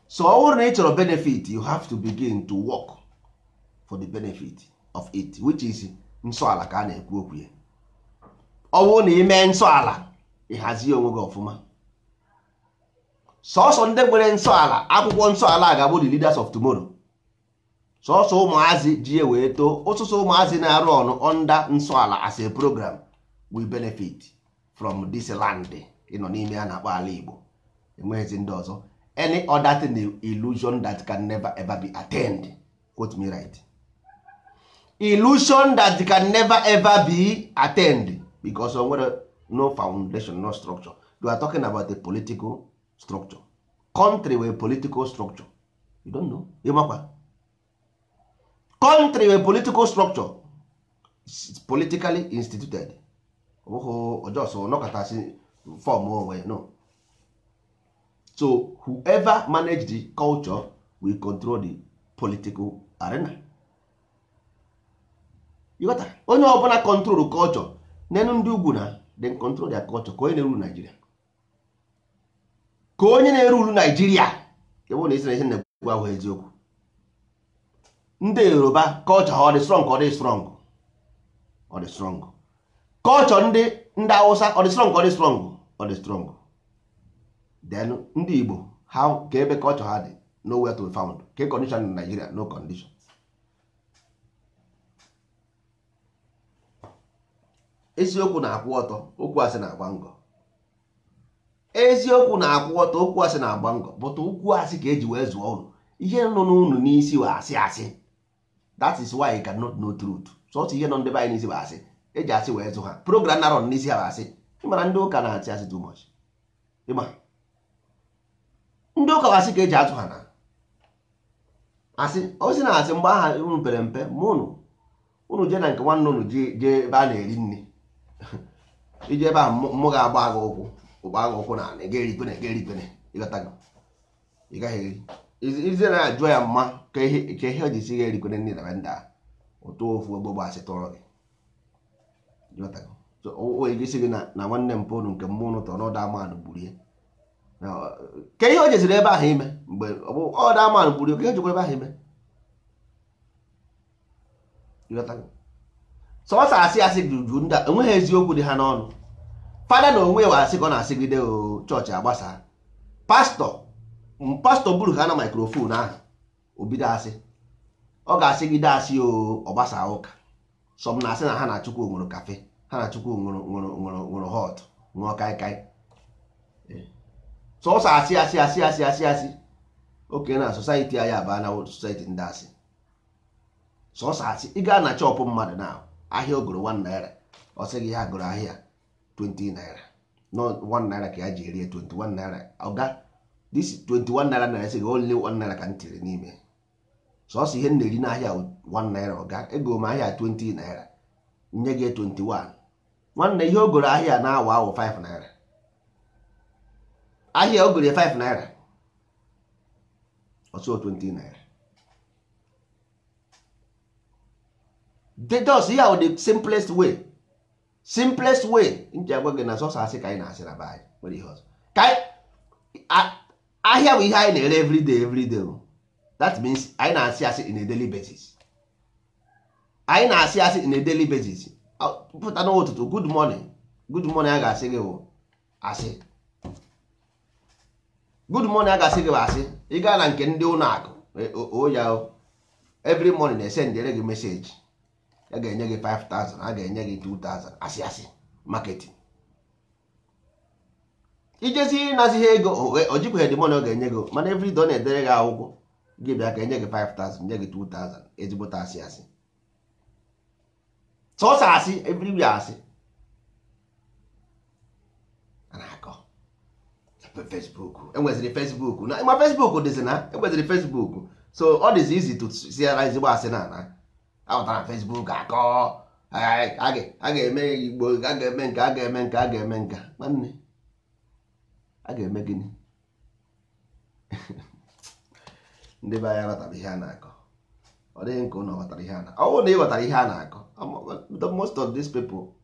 So ọ bụrụ na ị chọrọ benefit, you have to begin to work for the benefit of it, which is nsọ ala ka a na-ekwu okwu ya. Ọ bụrụ na ị mee nsọ ala, ị hazie onwe gị ọfụma. Sọsọ ndị nwere nsọ ala, akwụkwọ nsọ ala ga-abụ the leaders of tomorrow. Sọsọ ụmụazị ji wee too, ụsụsụ ụmụazị na-arụ ọnụ under nsọ ala as a program will benefit from this land ịnọ n'ime a na-akpọ ala Igbo. Enweghịzi ndị ọzọ. Any other thing illusion that can never ever be attained. Quote me right. Illusion that can never ever be attained because o no foundation, no structure. You are talking about a political structure. Country with political structure. You don't know. Ịmakwa. Country with political structure. It's politically instituted. Oh, just nọkọtasị form onwe no. So whoever manage the culture will control the political arena. You got that? Onye ọbụla control culture, nenu ndị ugwu na then control their culture. Ka onye na-eruru Nigeria. Ka onye na-eruru Nigeria. Ebe na isi na ihe na-ekwu ahụ eziokwu. Ndị Yoruba culture ha ọ dị strong, ọ dị strong. Ọ dị strong. Culture ndị Hausa ọ dị strong, ọ dị strong, ọ dị strong. Then ndị Igbo how ka ebe culture ha dị nowhere to be found. Ke condition in Nigeria, no condition. Eziokwu na-akwụ ọtọ, okwu asị na-agba ngọ. Eziokwu na-akwụ ọtọ, okwu asị na-agba ngọ. But okwu asị ka eji wee zụọ unu. Ihe nọ n'unu n'isi wee asị asị. That is why you cannot know truth. Sọsọ ihe nọ ndị be anyị n'isi bụ asị. Eji asị wee zụ ha. Program na rọn n'isi ha bụ asị. Ịmara ndị ụka na-asị asị too much. Ịma ndị ụka bụ asị ka eji atụ ha na asị. O si na asị mgbe aha unu pere mpe ma unu jee na nke nwanne unu jee ebe a na-eri nri. Ije ebe a mụ ga-agba agha ụkwụ ụgba agha ụkwụ na ị ga-eripene ga-eripene ịghọtago ị gaghị eri. Ize na-ajụ ya mma ka ihe o ji si ga-erikwene nri na be ndị a ụtụ ofu ogbogbo asị tụrụ gị. O isi gị na nwanne mpụ unu nke mmụọ unu tọrọ n'ọdụ amanụ gburu ya Ka ihe o jeziri ebe ahụ ime mgbe ọ da man gburu ka ejikwa ebe ahụ ime. Sọsọ asị asị juju ndị enweghị eziokwu dị ha n'ọnụ. Fada na onwe ya asị ka ọ na-asịgide chọọchị agbasa. Pastọ buru ha na maikrofon ahụ obido asị, ọ ga-asịgide asị o ọgbasa ụka. Sọm na-asị na ha na Chukwu ṅụrụ kafe, ha na Chukwu ṅụrụ ṅụrụ ṅụrụ ṅụrụ họt, ṅụọ kaikai. Sọsọ asị asị asị asị asị asị. Oke na society anyị abaa na society ndị asị. Sọsọ asị. Ị gaa na chọpụ mmadụ na ahịa ogoro 1 naira, ọ sị gị ya goro ahịa 20 naira, no 1 naira ka ya ji erie 21 naira. Ọga this 21 naira naira sị gị only 1 naira ka m tiri n'ime. Sọsọ ihe m na-eri n'ahịa 1 naira, ọga ego m ahịa 20 naira, nye gị 21. Nwanne ihe ogoro ahịa na-awa awụ 5 naira, ahịa ogoro 5 naira, ọsọ 20 naira. Just here the simplest way, simplest way nji agwa gị na sọsọ asị ka anyị na-asị na be anyị nwere ihe ọzọ. Ka ahịa bụ ihe anyị na-ere everyday everyday. That means anyị na-asị asị in a daily basis. Anyị na-asị asị in a daily basis. Pụta n'ụtụtụ good morning, good morning a ga-asị gị bụ asị. Good morning a ga-asị gị bụ asị. Ị gaa na nke ndị ụlọ akụ o ya every morning na-esendere gị meseji, a ga-enye gị 5000, a ga-enye gị 2000, asị asị marketing. Ijezi ịnazighị ego o jikwaghị the money ọ ga-enye gị, mana every day ọ na-edere gị akwụkwọ gị bịa ka enye gị 5000, nye gị 2000, ezigbote asị asị. Sọsọ asị everywhere asị. A na-akọ Facebook, enweziri Facebook na ma Facebook dịzi na enweziri Facebook, so ọ dịzi easy to see ezigbo asị na na awụtara Facebook akọ a ga-eme Igbo, a ga-eme nke, a ga-eme nke, a ga-eme nke. Nwanne a ga-eme gịnị? Ndị be anyị aghọtara ihe a na-akọ. Ọ dịghị nke ụnụ ghọtara ihe a na ọ bụrụ na ị ghọtara ihe a na-akọ. Most of these people,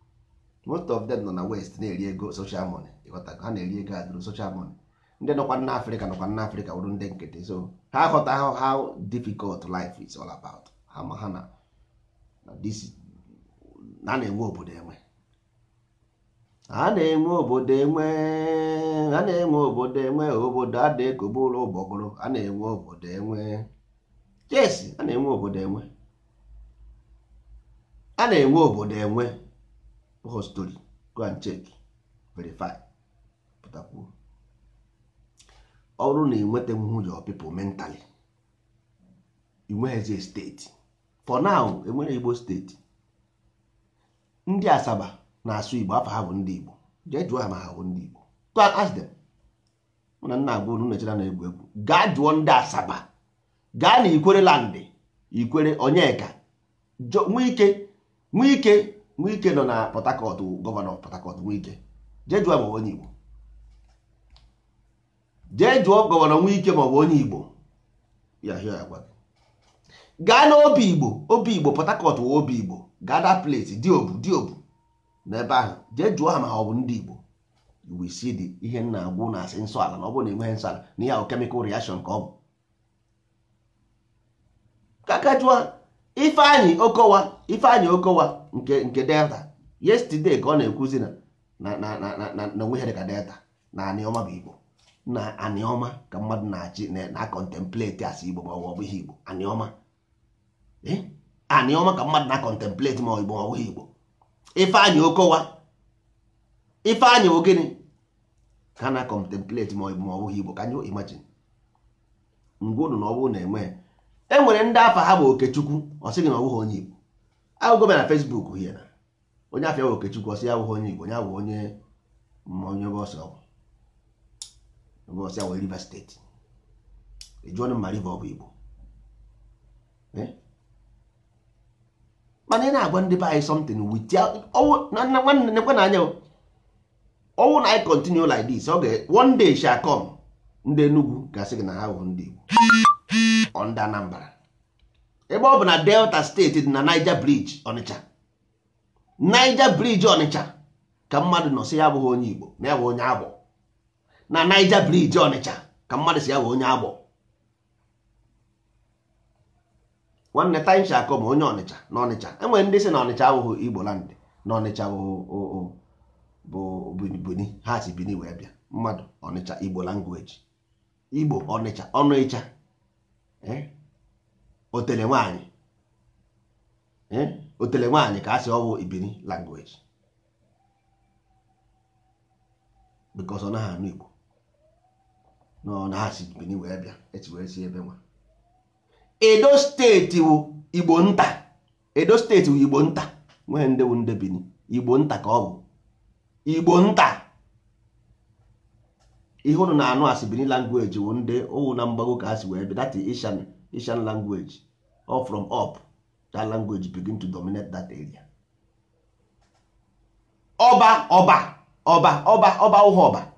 most of them nọ na West na-eri ego social money. Ịghọta ha na-eri ego adụrụ social money. Ndị nọkwa na Afrịka nọkwa na Afrịka wụrụ ndị nkịtị, so ha aghọta how difficult life is all about. Ha ma ha na this na na-enwe obodo enwe, a na-enwe obodo enwe, a na-enwe obodo enwe, obodo adị ekobụrụ ụgbọgụrụ, a na-enwe obodo enwe. Yes, a na-enwe obodo enwe, a na-enwe obodo enwe. Whole story, go and check, verify, pụtakwuo. Ọ bụrụ na ị nwetanwu your people mentally, ị nweghịzi steeti. For now, enwere Igbo steeti. Ndị Asaba na-asụ Igbo, afọ ha bụ ndị Igbo. Jee jụọ ha ma ha bụ ndị Igbo. Go and ask them. Mụ na nna agwa unu nechara na egwu egwu. Gaa jụọ ndị Asaba, gaa na Ikwere landị, Ikwere Onyeka, Nwike Nwike nọ na Port Harcourt, gọvanọ Port Harcourt Nwike. Jee jụọ ma ọ bụ onye Igbo. Jee jụọ gọvanọ Nwike ma ọ bụ onye Igbo. Ya hịọ ya gwa gị. Gaa n'obi Igbo, obi Igbo Port Harcourt wụ obi Igbo. Gaa that place, Diobu Diobu n'ebe ahụ, jee jụọ ha ma ha ọ bụ ndị Igbo. You will see the ihe nna agwụ na asị nsọ ala, na ọ bụrụ na enweghị nsọ ala na ihe ahụ chemical reaction ka ọ bụ. Kaka jụọ Ifeanyị Okowa, Ifeanyị Okowa nke Delta yesterday ka ọ na-ekwuzi na na na na na na onwe ihe dịka Delta na Anioma bụ Igbo, na Anioma ka mmadụ na-achị na contemplate asị Igbo ma ọ bụghị Igbo. Anioma, Anioma ka mmadụ na contemplate ma Igbo ma ọ bụghị Igbo. Ifeanyị Okowa, Ifeanyị bụ gịnị ka na contemplate ma Igbo ma ọ bụghị Igbo? Can you imagine? Ngwa unu na ọ bụrụ na enwe enwere ndị afa ha bụ Okechukwu, ọ sị gị na ọ bụghị onye Igbo. Agụgụ na Facebook hie na onye afịa bụ Okechukwu, ọ sị ya abụghị onye Igbo, onye abụ onye onye bọsụ bọsụ ya wee Rivers steeti. Ejụọnụ ma River ọ bụ Igbo. Mana ị na-agwa ndị be anyị something with nwanne nekwe na anya ọnwụ na anyị continue like this, ọ ga one day shall come ndị Enugu ga-asị gị na ha bụ ndị Igbo, ọ ndị Anambra. Ebe ọ bụ na Delta steeti dị na Niger Bridge Onitsha, Niger Bridge Onitsha ka mmadụ nọ sị ya abụghị onye Igbo, na ya bụ onye Agbọ. Na Niger Bridge Ọnịcha ka mmadụ si ya wee onye agbọ. Nwanne time shall come, onye Ọnịcha na Ọnịcha enwere ndị si na Ọnịcha abụghị Igbo land, na Ọnịcha bụ Bini, ha si Bini wee bịa. Mmadụ Ọnịcha Igbo language, Igbo Ọnịcha ọnụ ịcha, otele nwaanyị, otele nwaanyị ka a sị ọwụ Ibini language, because ọ naghị anụ Igbo, na ha si Bini wee bịa, esi wee si ebe nwa. Edo steeti wụ Igbo nta, Edo steeti wụ Igbo nta, nwee ndị wụ ndị Bini, Igbo nta ka ọ bụ, Igbo nta. Ihe ụnụ na-anụ asị Bini language wụ ndị owu na mgbago ka ha si wee bịa. That is Ishan language, all from up that language begin to dominate that area. Ọba ọba ọba ọba ọba ụha ọba,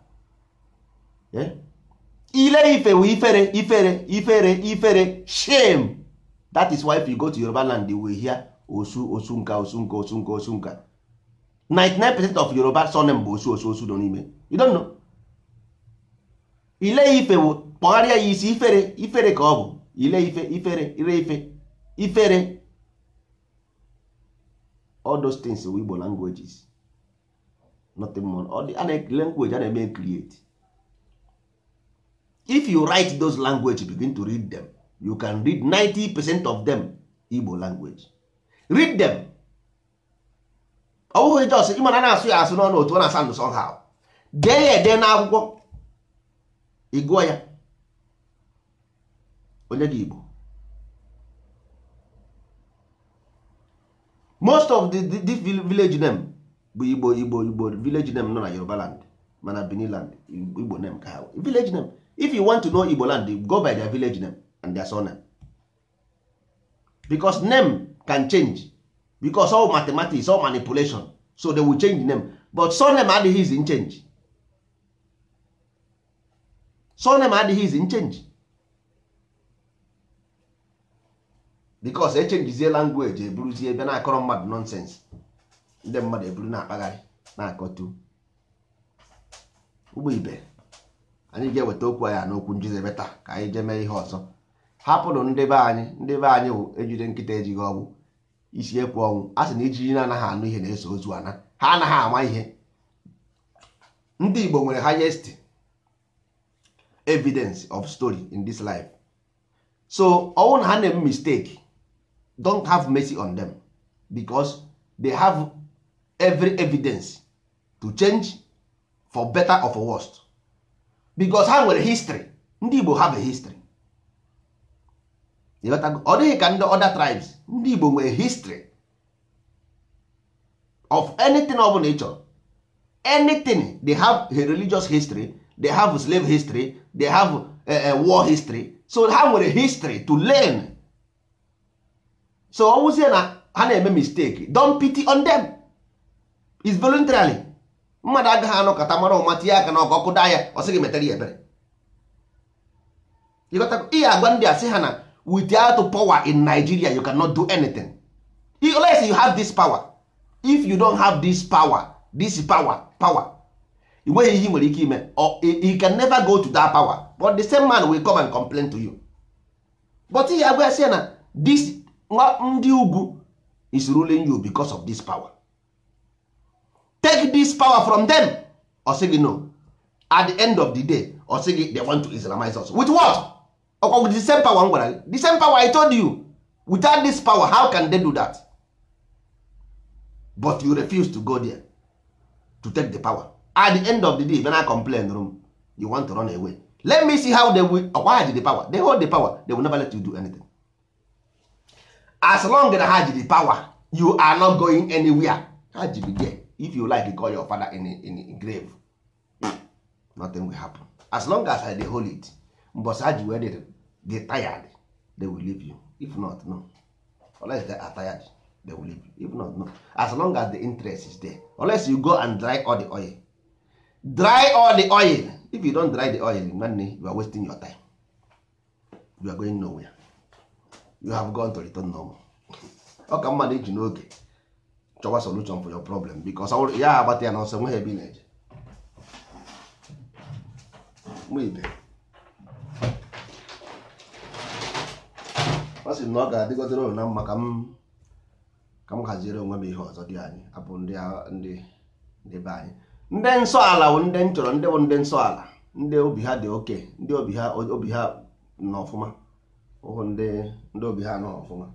Ile Ife wụ ifere ifere ifere ifere, shame. That is why if you go to Yoruba land, you will hear osu osunka osunka osunka osunka. 99% of Yoruba surname bụ osu osu osu nọ n'ime. You don't know. Ile Ife wụ kpọgharịa ya isi ifere ifere ka ọ bụ Ile Ife ifere ire ife ifere. All those things were Igbo languages, nothing more. All the language a na-eme create. If you write those language, begin to read them, you can read 90% of them Igbo language. Read them. Ọ bụghị just ịmana na-asụ ya asụ n'ọnụ otu ọ na-asa ndụ somehow. Dee ya ede n'akwụkwọ, ị gụọ ya, onye gị Igbo. Most of the village name bụ Igbo Igbo Igbo village name nọ na Yoruba land, mana Benin land Igbo name ka ha village name. If you want to know Igbo land, go by their village name and their surname, because name can change, because all mathematics, all manipulation, so they will change name, but surname adịghị easy in change. Surname adịghị easy in change, because e changezie language, eburuzie ebe na-akọrọ mmadụ nonsense, ndị mmadụ eburu na-akpagharị na-akọtu. Ụgbọ ibe anyị ga-eweta okwu anyị n'okwu njizebe taa ka anyị jee mee ihe ọzọ. Hapụnụ ndị be anyị, ndị be anyị wụ ejide nkịta ejighị ọgwụ isi ekwu ọnwụ. A sị na ijiji na-anaghị anụ ihe na-eso ozu ana, ha anaghị ama ihe. Ndị Igbo nwere highest evidence of story in this life, so ọnwụ na ha na-eme mistake, don't have mercy on them, because they have every evidence to change for better or for worst, because ha nwere history. Ndị Igbo have a history. Ọ dịghị ka ndị other tribes. Ndị Igbo nwere history of anything ọ bụla ị chọrọ, anything. They have a religious history, they have slave history, they have a war history, so ha nwere history to learn. So ọ wụzie na ha na-eme mistake, don't pity on them. It's voluntarily. Mmadụ agaghị anọkọta mara ụma tinye aka n'ọkụ ọkụ daa ya, ọ sị gị metere ya ebere. Ihe agwa ndị a sị ha na without power in Nigeria you cannot do anything unless you have this power. If you don't have this power, this power ị nweghị ihe ị nwere ike ime. You can never go to that power, but the same man will come and complain to you. But ihe agwa sị na this ndị ugwu is ruling you because of this power. Take this power from them. Ọ sị gị no. At the end of the day, ọ sị gị they want to Islamize us. With what? Ọkwa with the same power m gwara gị. The same power I told you. Without this power, how can they do that? But you refuse to go there to take the power. At the end of the day, when I complain room, you want to run away. Let me see how they will acquire the power. They hold the power. They will never let you do anything. As long as they have the power, you are not going anywhere. Ha ji be there. If you like, you call your father in grave. Nothing will happen. As long as they hold it, but ha ji wee dey tired, they will leave you. If not, no. Unless they are tired, they will leave you. If not, no. As long as the interest is there. Unless you go and dry all the oil. Dry all the oil. If you don't dry the oil, money, you are wasting your time. You are going nowhere. You have gone to return normal. Ọ ka mmadụ iji n'oge chọwa solution for your problem, because ya agbata ya n'ọsọ nweghị ebe ị na-eje. Ụmụ ibe, ọ sị na ọ ga-adịgodere ụnụ na mma ka m haziere onwe m ihe ọzọ dị anyị abụ ndị ndị be anyị ndị nsọ ala bụ ndị m chọrọ, ndị bụ ndị nsọ ala, ndị obi ha dị oke, ndị obi ha nọ ọfụma, ụhụ ndị obi ha nọ ọfụma.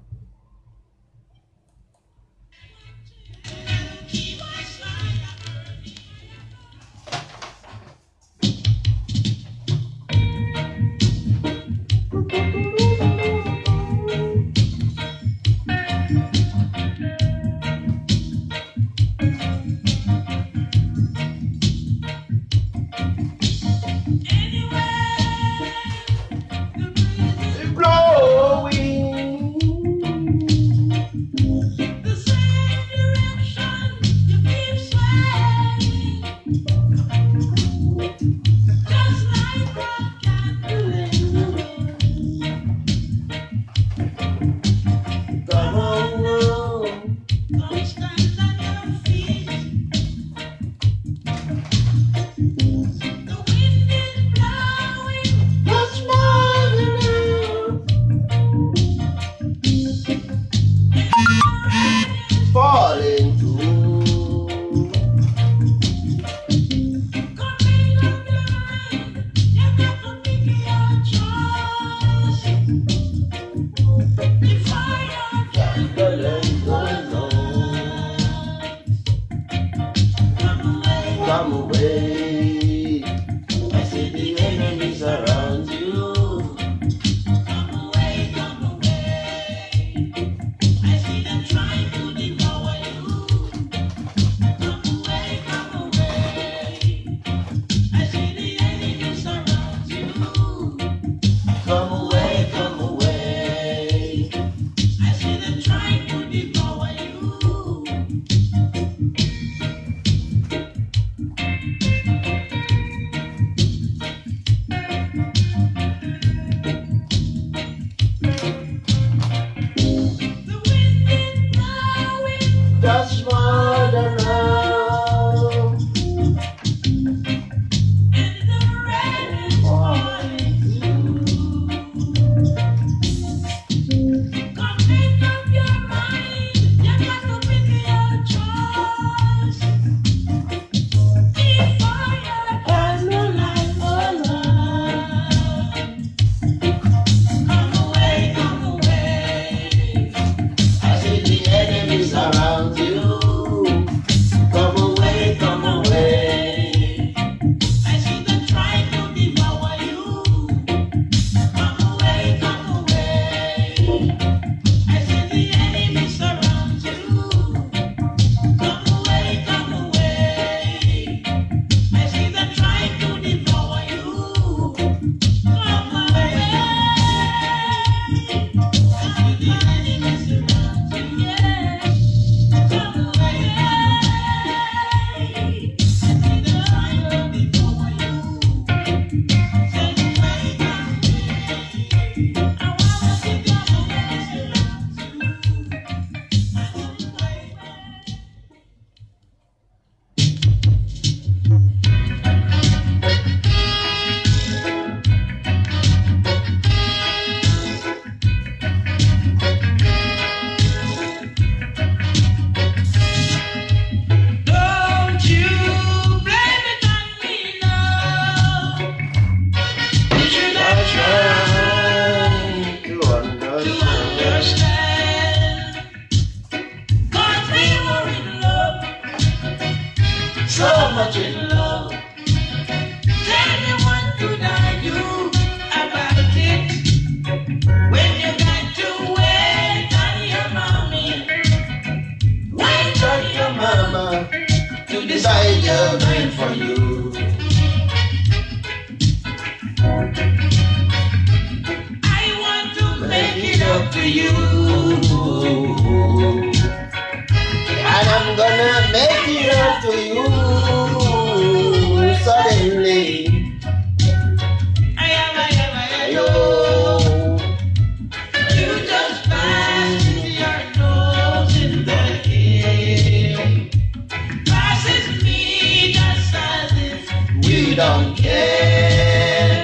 Don't care.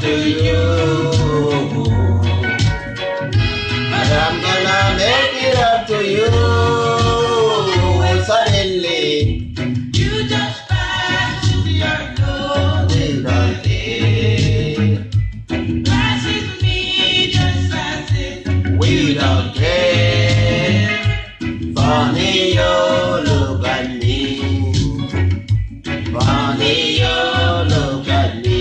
to you. But I'm gonna make it up to you suddenly. You just pass your nose. We don't care. Passes me just as if We don't care. Funny you look at me. Funny you look at me.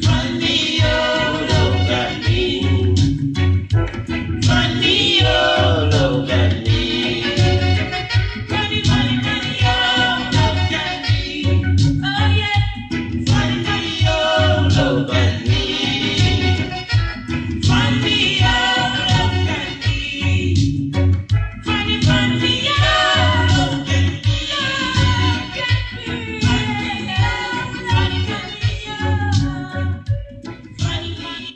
Funny You look at me. funny You look at me. Funny, funny, funny, oh, look at me. Oh yeah. Funny, funny, oh, Look at me. Funny, oh, look at me. Funny, funny, oh, look at me. Look at me. Funny, funny, oh. Funny, funny.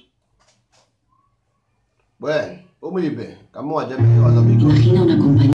Well, ụmụ ibe, ka mụ nwa jee mee ihe ọzọ biko. Imagina una compañía.